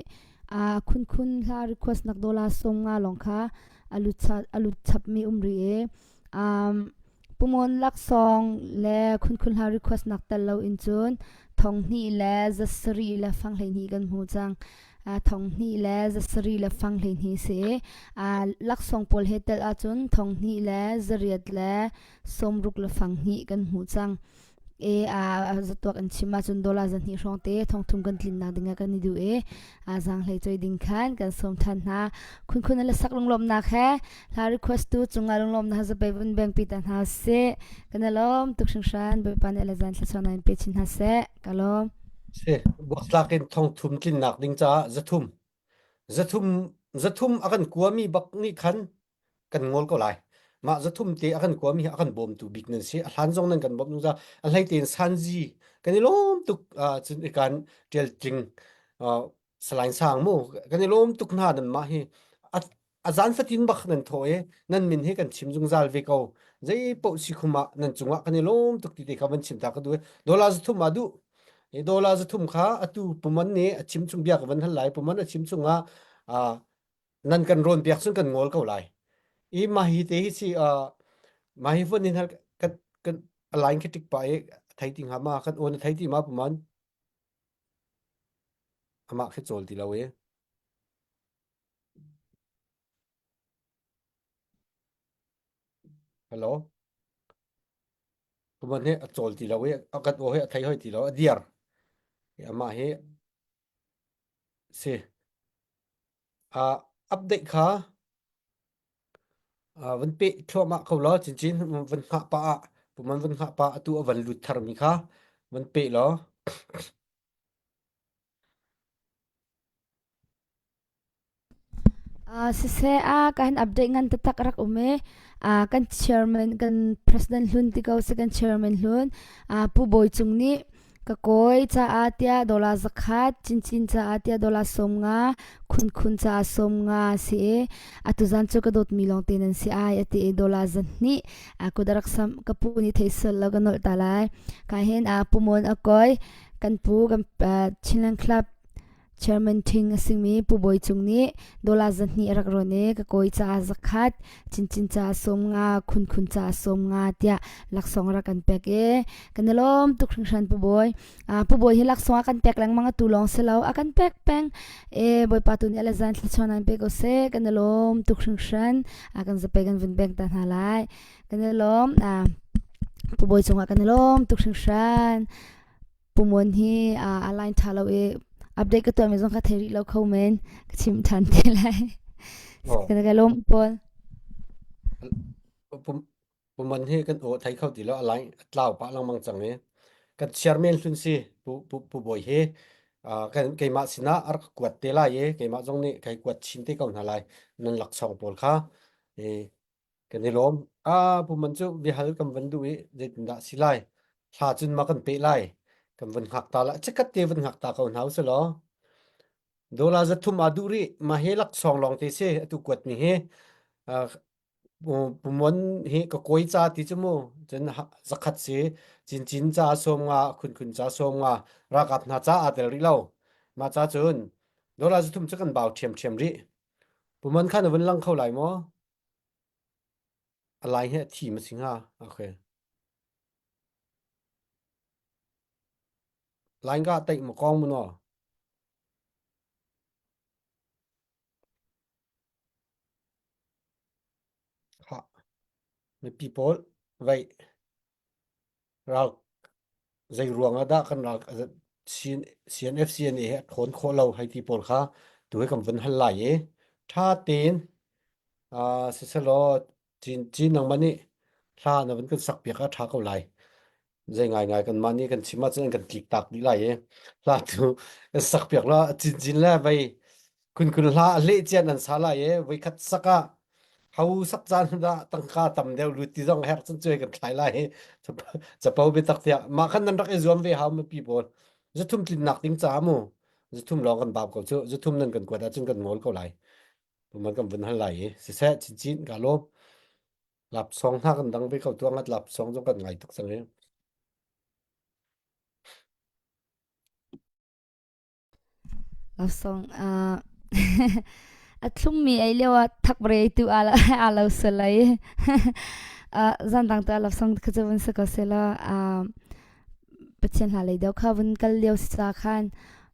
khunkhun hla request nak dollar 50 lawng kha a lut chapmi um rih i Pumon laksawng le khunkhun hla request nak tel loin cun thong hnih le za sarih le fang 12 kan hmu cang. Thong hnih le zasarih le fang 12 si. Laksawng pawl he tel ahcun thong hnih le zariat le sawmruk le fang hnih kan hmuh cang. E a zatuak in chim ahcun dollar 200 hrawng te thong thum kan tlinnak ding ah kan i duh i a zaanghlei choi ding khan kan sawm than hna. Khunkhun le sak lunglawmnak he hla request tu cungah lunglawmnak zapei vun beng pi ta hna sih. Kan i lawm tuk hringhran. Bawipa nih le zan thluachuah in pe chin hna seh. Ka lawm. Si, buaktlak in thong thum tlinnak ding caah 300. 300 300 a kan kuami bak nih khan kan ngol ko lai. Mah 300 te a kan kuami hi a kan bawmtu bik nan si. A hlan zong nan kan bawmh zungzal. A hlei tein Sanzi kan i lawm tuk cun ikan ṭial tling Salain Sang mu kan i lawm tuk hna nan mah hi a zan fatin bak nan thaw i nan min hi kan chim zungzal ve ko. Zei paoh si khum ah nan cungah kan i lawm tuk ti te kha van chim ta ka duh. Dollar 300 ah duh. I dollar 300 kha atu puman nih a chim chung bia ka van hal lai. Puman a chim chungah nan kan rawn piak cun kan ngol ko lai. I mah hi te hi si mah hi phun in kan kan a line khi tik pa i thei ti hnga ma kan awn a thei ti ma puman amah khi cawl ti lo i hello puman hi a cawl ti lo i a kan aw hi a thei hoi ti lo a diar amah hi si Uh, update kha uh, van peh thluahmah ko law cincin van hngah pah ah puman van hngah pah atu a van lut tharmi kha van peh law Uh, siseh a kan update ngan taktak rak um e uh, kan chairman kan president hlun ti ko si kan chairman hlun uh, pu Bawi Cung nih Ka kawi caah tiah dollar 100, cincin caah tiah dollar 50, khunkhun caah 50 si i atuzan cu ka dawtmi lawngte nan si ai a ti i dollar 200 a kut a rak samh. Ka pu nih thei sual lo ka nolh ta lai. Ka hin a pumon a kawi kan pu kan Chinland Club Chairman ṭhing a simi Pu Bawi Cung nih dollar 200 a rak rawn i ka kawi caah 100, cincin caah 50, khunkhun caah 50 tiah laksawng a rak kan pek i kan i lawm tuk hringhran Pu Bawi. Uh, Pu Bawi hi laksawng a kan pek lengmang atu lawng si lo, a kan pek peng. E Bawipa tu nih a le zan thluachuah nan pe ko seh, kan i lawm tuk hringhran. A kan zapei kan vun beng ta hna lai. Kan i lawm. Uh, Pu Bawi cungah kan i lawm tuk hringhran. Pumon hi a line ṭha lo i update ka tuahmi zong kha thei rih lo kho men ka chim ṭhan te lai. Oh. Ka lawm pawl. Pumon hi kan aw thei kho ti lo a line a tlau pah lengmang cang i kan chairman hlun si pu pu pu bawi hi kan keimah sinah a rak kuat te lai i keimah zong nih kai kuat chin te ko hna lai nan laksawng pawl kha i Kan i lawm. Ah, puman cu biahal kan van duh i zeitindah si lai? Thla cun ma kan peh lai? Kan van hngak ta la. Chikkhat te van hngak ta ko hna usih law. Dollar 300 aa duh rih. Mah hi laksawng lawng te si atu kuat mi hi. Uh, pumon hi ka kawi ca ti cu mu. Cun 100 si. Cincin ca 50, khunkhun ca 50, ralkap hna ca aa tel rih lo. Mah ca cun dollar 300 cu kan bau ṭhiamṭhiam rih. Pumon kha na vun lang kho lai maw? A lai hi a thi ma si hnga? Okay. Lain ka taih ma kong mu no. Ha. Mipi pawl vei ral zei ruang ah dah kan ral CNF CNA he a ṭhawn khawh lo hei ti pawl kha tu hi kan vun hal lai i ṭha tein siselaw cin cin nangmah nih hla na vun kan sak piak ah ṭha ko lai. Zei ngaingai kanmah nih kan chim ahcun an kan tlik tak dih lai i hla tu kan sak piak la cincin le vei khunkhun hla a leh cian an sa lai i voikhat sak ah ho sak caan dah tangka tam deuh lut ti zong herh cun cuai kan thlai lai i capo biatak tiah mah khan nan rak i zuam ve hau mipi pawl 300 tlinnak ding caah mu 300 lawng kan bau ko cu 300 nan kan kuat ahcun kan ngol ko lai man kan vun hal lai i siseh chinchin ka lawm Lapsawng hna kan dang ve ko tuah ngat lapsawng zong kan ngai tuk cang i. Lapsawng uh, a thlummi ei lio ah thakbre tu ala alo salai uh, zan dang ta lapsawng kha chu vun sa ko sela uh, Pathian hla lei deuh kha vun kal lio si ca khan.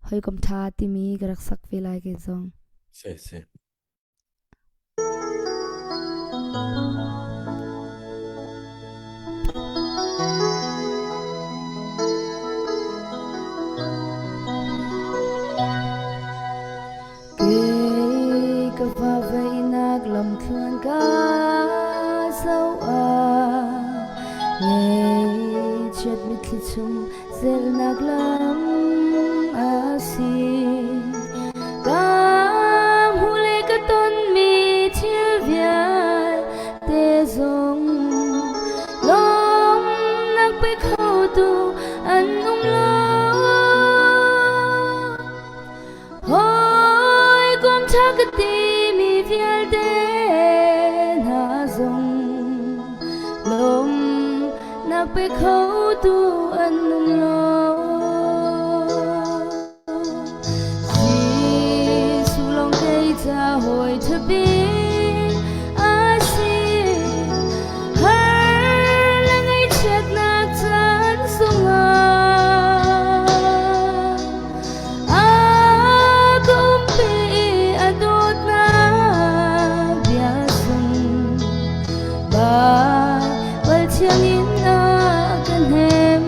Hawikom ṭha timi ka rak sak ve lai kei zong. Si si. Kei ka fa veinak lamthluan ka zoh ah Ngaihchiat mitthli chung zelnak lam a si. Ka hmuh le ka tonmi thil vialte zong lawmnak pe khotu an um lo. Hawikom ṭha ka timi vialte hna zong lawmnak pe khotu an um lo. Jesuh lawng kei ca hawi ṭha bik a si. Har le ngaihchiatnak caan zongah A ka umpi i a dawtnak bia sung Baibal thiangin a ka hnem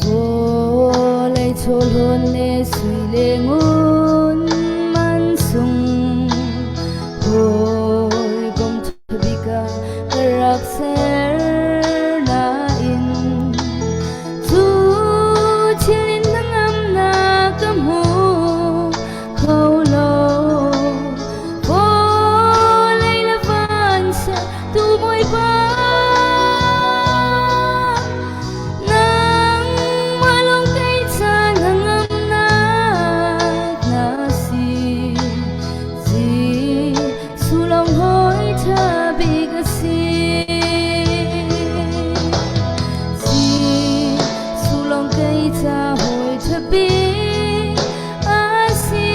Vawlei chawhlawn le sui le ngun man sung hawikom ṭhabik ah ka rak ser nain cu thil in hnangamnak ka hmu kho lo. Vawlei le van sertu Bawipa nangmah lawng kei ca hnangamnak na si. Sulong hawi ṭha bik a si. Sulong kei ca hawi ṭha bik a si.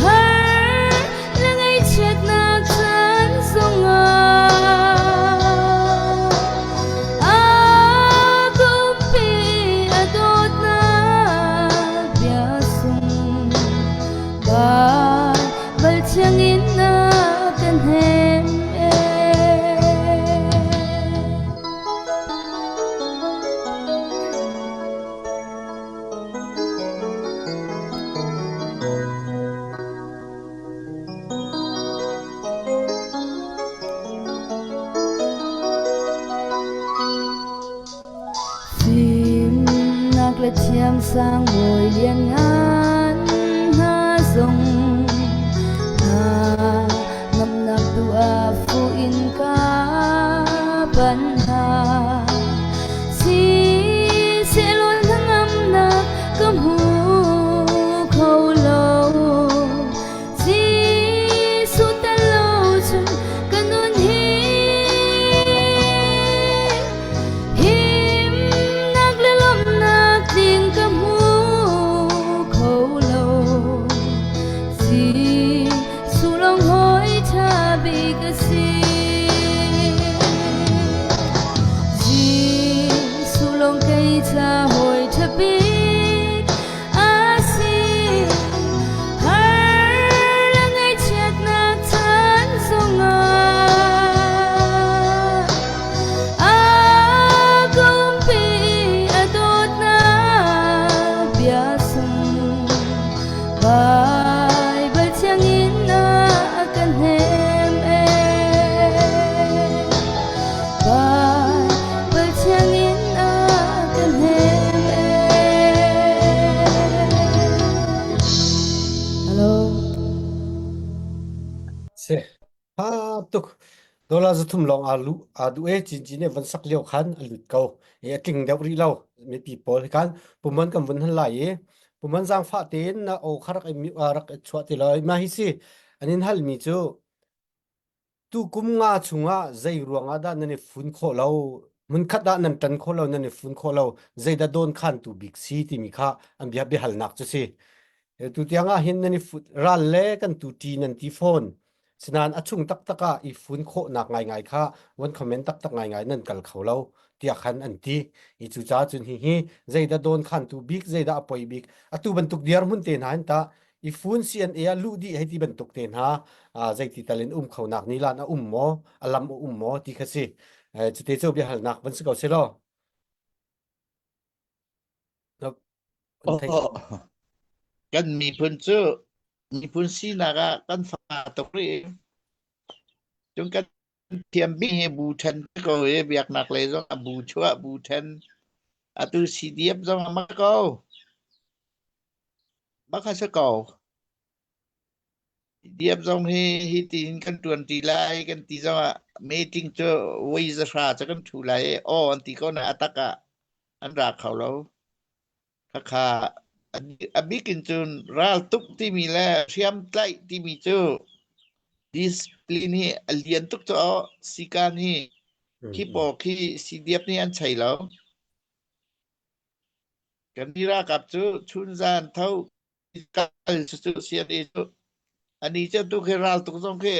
Har le ngaihchiatnak caan zongah a ka umpi a dawtnak bia sung. Baibal thiangin na ka hnem Fimnak le thiamsang bawi lianngan hna zong hna ngamnak tu ah fuh in ka panh hna. Siselaw hnangamnak ka hmu kho lo. Jesuh tel lo cun ka nun hi himnak le lawmhnak tling ka hmu kho lo. Jesuh lawng hawi ṭha bik a si. Jesuh lawng kei ca hawi ṭha bik a si har le ngaihchiatnak caan zongah a ka umpi a dawtnak bia sung Baibal thiangin a ka hnem Baibal thiangin a ka hnem Hello. Si. Ha tuk. Dollar zathum lawng aa lu aa duh e cin cin e van sak lio khan a lut ko. E a tling deuh rih lo. Mipi pawl hi khan puman kan vun han lai i puman zaangfah tein na o kha rak i rak i chuah ti lai. Mah hi si an in hal mi cu Tukum nga chungah zei ruangah dah nan i fun khawh lo? Hmunkhat ah nan ṭan khawh lo, nan i fun khawh lo. Zeidah dawnkhantu bik si timi kha an bia biahalnak cu si. Tu tiang ah hin nan i fut ral le kan tu ṭi nan ti fawn. Sinain a chung taktak ah i fun khawhnak ngaingai kha von comment taktak ngaingai nan kal kho lo tiah khan an ti. I cucaah cun hihi zeidah dawn khantu bik, zeidah a poi bik, atu bantuk dirhmun te hna hin tah i fun CNA ah luh dih hei ti bantuk te hna zeiti tal in um kho nak ni lan a um maw, a lam a um maw ti kha si. Cute cu biahalnak van si ko seh law. Oh, kan miphun cu miphun sinak ah kan fa tuk rih. Cun kan thiam bik hi bu ṭhen ko i biaknak lei zong ah bu chuah bu ṭhen. Atu CDF zong a mak ko. Mak a si ko. CDF zong hi hi tiin kan ṭuan ṭi lai kan ti zong ah meeting cu voi zahra cu kan ṭhu lai i aw an ti ko na a tak ah an ra kho lo. Khakha a bik in cun raltuk timi le hriamtlaih timi cu discipline hi a lian tuk cu aw sikan hi khi paw khi CDF nih an chei lo. Kan mi ralkap cu chunzan tho kal cu CNA cu ani cu tu khi raltuk zong khi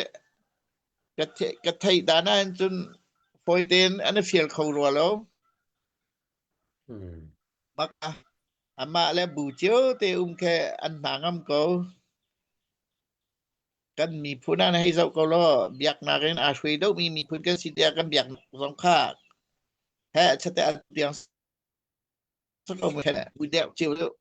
ka ka theih dan ahhin cun fawi tein an i fial kho rua lo. Bak amah le bu cio te um khe an hna ngam ko. Kan miphun ah hei zoh ko law biaknak in aa hruai deuhmi miphun kan si tiah kan biaknak zong kha he chate an tiang bu deuh cio deuh.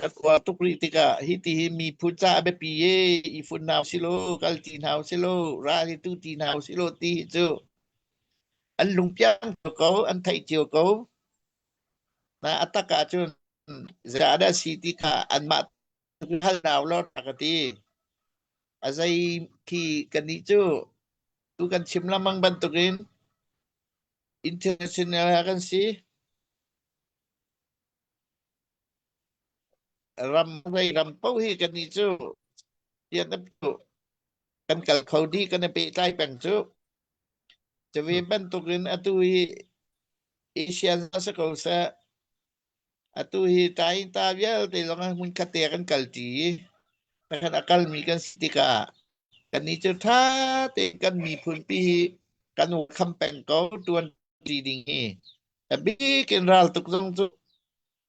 Kan uar tuk rih tikah hi ti hi miphun ca a biapi e i fun hna usih law kal ti hna usih law ral hi tu ti hna usih law ti hi cu an lungpiang ko an theih cio ko. Na a tak ahcun zeidah si ti kha anmah hal hna law ka ti. A zei khi kannih cu tu kan chim lengmang bantukin international kan si. Ram rei ram paoh hi kannih cu rian kan kal kho dih kan i pehtlai peng cu. Cuve bantukin atu hi Asian si ko seh, atu hi ṭainta vialte zong ah hmunkhat te ah kan kalṭi i pakhat a kalmi kan si tikah kannih cu ṭha tein kan miphunpi hi kan kham peng ko ṭuanṭi ding hi. A bik in raltuk zong cu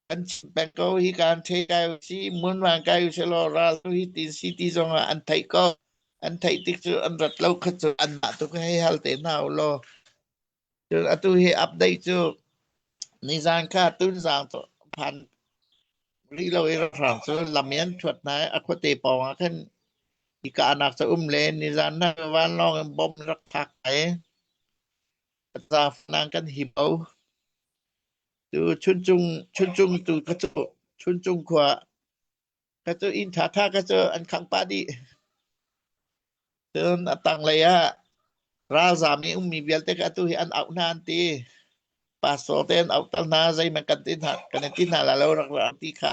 kan chim peng ko hi kan thei kai si munvang kai u selaw ral hi tin si ti zong ah an theih ko an theih tik cu an rat lo kha cu anmah tu hei hal te hna u law cun atu hi update cu nizan kha tunzang phan rih lo i rang cu lam in an thuat hna i a khuate pawng ah khan i kahnak cu um len nizan na vanlawng in bomb rak thlak ai zaafnang kan him o Tu Chuncung Chuncung tu kha cu Chuncung khua kha cu inn ṭhaṭha kha cu an khangh pah dih. Cun a tanglei ah ralzaam i ummi vialte kha atu hi an auh hna an ti. Pastor te an auh tal hna zeihmanh kan ti hna kan in ti hna lai lo rak ra ti kha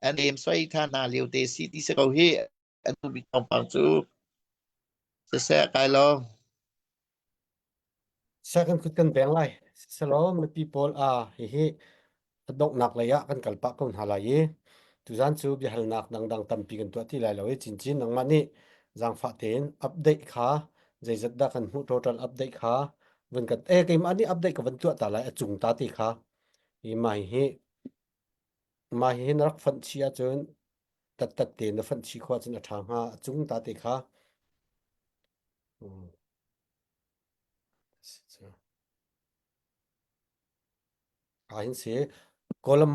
an em soi tha hna lio te si ti si ko hi an bik thawngpang cu siseh kai lawm. Second kut kan beng lai. Siselaw mipi pawl a hihi a donghnak lei ah kan kal pah ko hna lai i tuzan cu biahalnak dangdang tampi kan tuah ti lai lo i cincin nangmah nih zaangfah tein update kha zeizat dah kan hmuh total update kha vun kan eh keimah nih update ka van tuah ta lai a cung ta ti kha i mah hihi mah hihi na rak fonh chih ahcun tattat tein na fonh chih khawh ahcun a ṭha hnga a cung ta te kha Hin si Colum,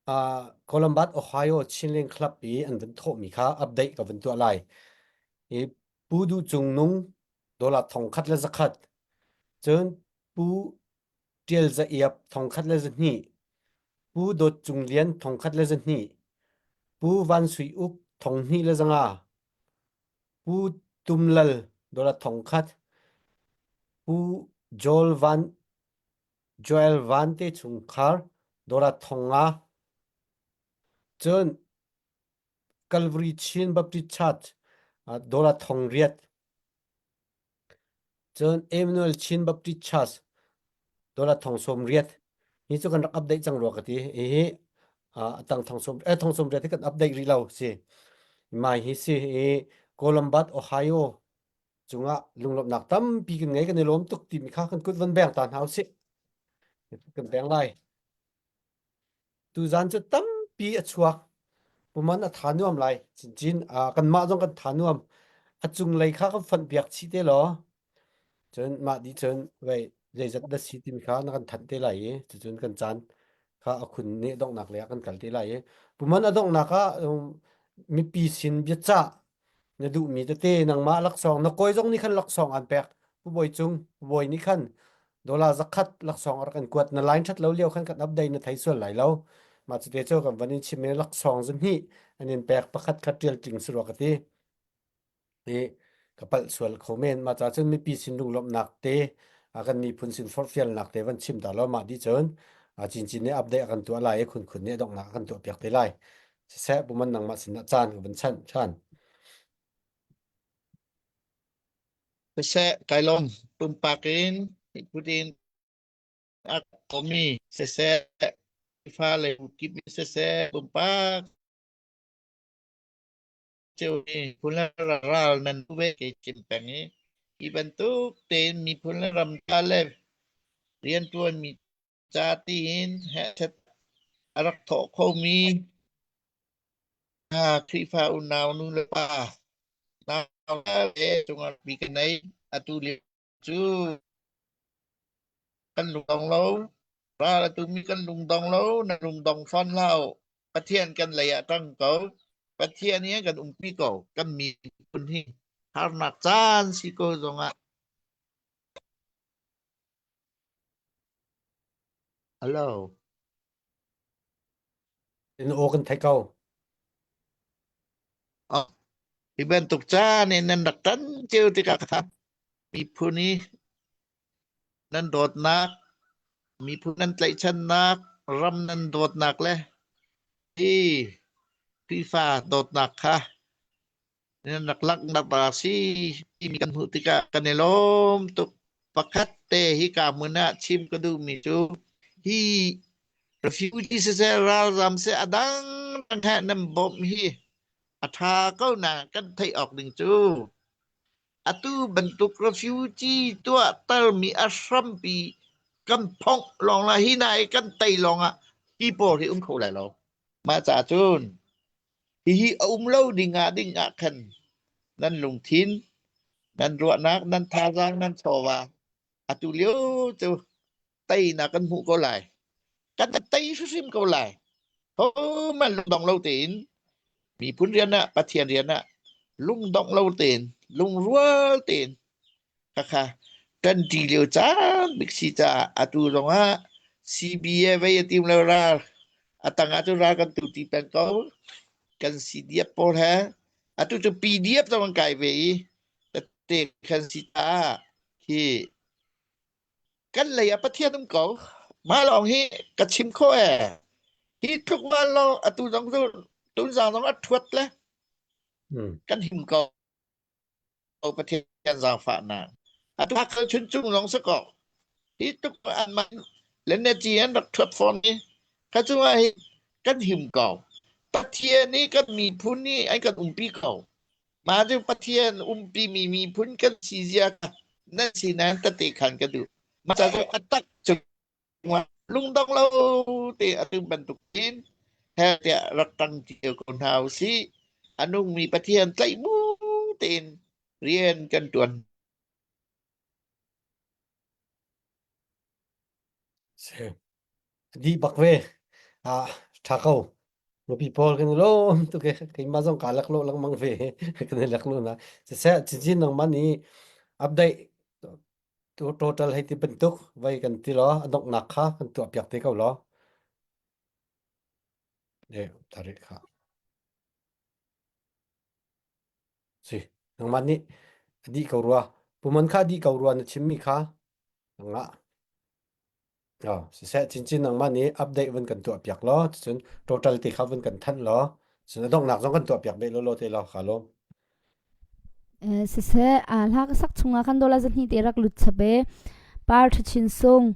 uh, Columbus, Ohio Chinlink Club i an vun thawhmi kha update ka vun tuah lai. I Pu Duh Cung Nung dollar 1000 le zakhat. Cun Pu Tial Za Iap 1000 le zahnih. Pu Dawt Cung Lian 1000 le zahnih. Pu Van Sui Uk 2000 le zanga. Pu Tum Lal dollar 1000. Pu Joel Van Joel Van te chungkhar dollar 5000. Cun Calvary Chin Baptist Church dollar 8,000. Cun Emmanuel Chin Baptist Church dollar 80,000. Hi cu kan rak update cang rua ka ti. Hihi a tang thong sawm eh thong sawm riat hi kan update rih lo si. Mai hi si i. Columbus, Ohio cungah lunglawmhnak tampi kan ngei kan i lawm tuk timi kha kan kut van beng ta hna usih. Kan beng lai. Tuzan cu tampi a chuak. Puman a tha nuam lai. Cincin kanmah zong kan tha nuam. A cunglei kha kan fonh piak chih te law. Cun mah dih cun vei zeizat na si timi kha na kan thanh te lai i cucun kan caan kha a khun nih donghnak lei ah kan kal te lai i puman a donghnak ah mipi sin biacah na duhmi tete nangmah laksawng na kawi zong nih khan laksawng an pek Pu Bawi Cung Pu Bawi nih khan dollar zakhat laksawng a rak kan kuat na line that lo lio khan kan update na thei sual lai lo mah cute cu kan van in chim i laksawng zahnih an in pek pakhat khat tial tling si rua ka ti i ka palh sual kho men mah ca cun mipi sin lunglawmhnak te a kan miphun sin forhfialnak te van chim ta lo mah dih cun a cincin nih update a kan tuah lai i khunkhun nih donghnak a kan tuah piak te lai siseh puman nangmah sin ah caan ka van chanh ṭhan Siseh kai lawm pumpak in putin a komi siseh fa le kip siseh pumpak ceu miphun le ral nan ve ke chim peng i hi bantuk tein miphun le ram ta le riantuan mi ca tiin hehchet a rak thawh khomi hna Khrihfa unau nu le pa nau le cungah bi ka nei atu lio cu kan lungdong lo ral atu mi kan lungdong lo na lungdong fawn hlah Pathian kan lei ah ṭang ko Pathian hi kan umpi ko kan miphun hi harnak caan si ko zongah Hello. In aw kan thei ko. Oh, hi bantuk caan in nan rak tan cio tikah kha miphun i nan dawtnak, miphun nan tlaihchannak, ram nan dawtnak le hi Khrihfa dawtnak kha Nan rak langhnak a si timi kan hmuh tikah kan i lawm tuk. Pakhat te hika hmun ah chim ka duhmi cu hi refugee siseh ralzam seh a dangdang he nan bawmh hi a ṭha ko na kan theih awk ding cu atu bantuk refugee tuahtermi a hrampi kan phongh lawng la hi na i kan tei lawng ah hi pawl hi um kho lai lo. Mah ca cun Hihi a um lo ding ah ding ah khan nan lungthin, nan ruahnak, nan thazaang, nan chawva atu lio cu teinak kan hmuh ko lai. Kan tei hrimhrim ko lai. Hohmanh lungdong lo tein miphun rian ah Pathian rian ah lungdong lo tein lungrual tein Khakha kan ṭi lio caan bik si caah atu zongah CBA vei a tim lo ral a tang ah cun ral kan tu ti peng ko kan CDF pawl he atu cu PDF zong an kai ve i tete kan si caah khi kan lei ah Pathian um ko mah lawng hi ka chim khawh ee hi tluk vanlawng atu zong cu tunzang zong a ṭhuat le kan him ko Pathian zaangfahnak. Atu Hakha Chuncung zong si ko. Hi tuk an man le neci an rak thuat fawn i ka cungah hi kan him ko. Pathian nih kan miphun nih an kan umpi ko. Mah cu Pathian umpi mi miphun kan si zia nan si nan tete khan ka duh. Mah ca cu a tak cung Lungdong lo te atu bantuk in hell tiah rak ṭang cio ko hna usih. A nungmi Pathian tlaih bu tein rian kan ṭuan. Si. Dih bak ve. Ah, ṭha ko. Nupi pawl kan i lawm tuk e. Keimah zong kaa laklawh lengmang ve. Kan i laklawh na. Siseh, cincin nangmah nih update Total hei ti bantuk vai kan ti law a donghnak kha kan tuahpiak te ko law. E, tarik kha. Si, nangmah nih a dih ko rua. Puman kha a dih ko rua na chimmi kha. Nangmah. Oh, siseh chinchin nangmah nih update vun kan tuah piak law, cun total ti kha vun kan thanh law, cun a donghnak zong kan tuah piak beh law law te law kha lawm. Eh, siseh, a hla ka sak chungah khan dollar zahnih te rak lut chap e. Par Thachin Sung,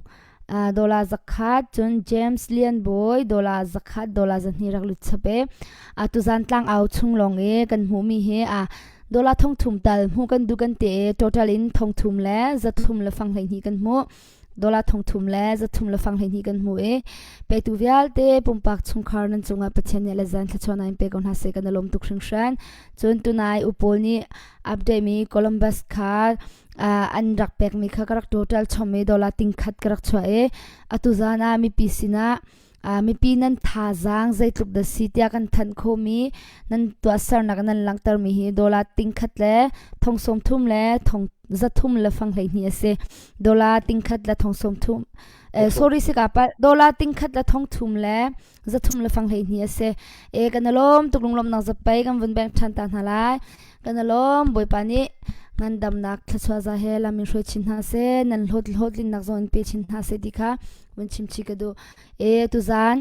dollar zakhat, cun James Lian Bawi dollar zakhat, dollar zahnih rak lut chap e. A tuzan tlang au chung lawng e kan hmuhmi hi a. Dollar thong thum tal hmuh kan duh kan te i total in thong thum le za thum le fang 12 kan hmuh. Dollar thong thum le za thum le fang 12 kan hmuh i petu vialte pumpak chungkhar nan cungah Pathian nih le zan thluachuah in pe ko hna seh kan i lawm tuk hringhran. Cun tunai u pawl nih update mi Columbus kha an rak pekmi kha ka rak total chom i dollar ting khat ka rak chuah i atu zan ah mipi sinah mipi nan thazaang zeitluk dah si tiah kan thanh khomi nan tuahsernak nan langhtermi hi dollar ting khat le thong sawm thum le thong za thum le fang 12 a si. Dollar ting khat le thong sawm thum sorry si ka palh dollar ting khat le thong thum le za thum le fang 12 a si. E kan lawm tuk lunglawmnak zapei kan vun beng ṭhan ta hna lai. Kan lawm Bawipa nih ngandamnak thluachuah za he lam in hruai chin hna seh nan hlawt hlawhtlinnak zong in pe chin hna seh ti kha vun chim chih ka duh. E tuzan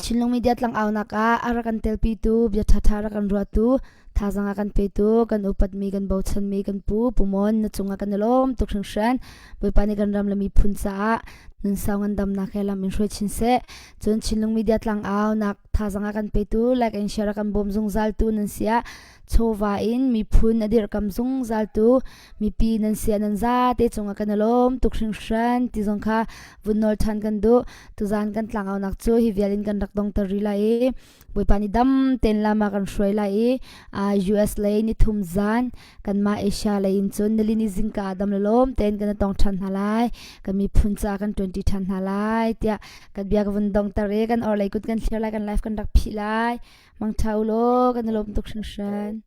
Chinlung Media tlangaunak ah a rak kan telpitu bia ṭhaṭha rak kan ruahtu thazaang a kan petu kan upatmi kan bochanmi kan pu Pu Mon na cungah kan i lawm tuk hringhran. Bawipa nih kan ram le miphun caah nunsau ngandamnak he lam in hruai chin seh. Cun Chinlung Media tlangaunak thazaang a kan petu like and share a kan bawm zungzaltu nan si ah chawva in miphun a dirhkam zungzaltu mipi nan si ah nan zate cungah kan i lawm tuk hringhran ti zong kha vun nawl ṭhan kan duh. Tuzaan kan tlangaunak cu hi vial in kan rak dongter rih lai i Bawipa nih dam tein lam ah kan hruai lai i US lei ni thum zan kanmah Asia lei in cun nilini zingka ah dam le lawm tein kan i tong ṭhan hna lai. Kan miphun caah kan ṭuanṭi ṭhan hna lai tiah kan bia ka vun dongter i kan orhlei kut kan thlir lai kan life kan rak phih lai. Mangṭha u law kan i lawm tuk hringhran.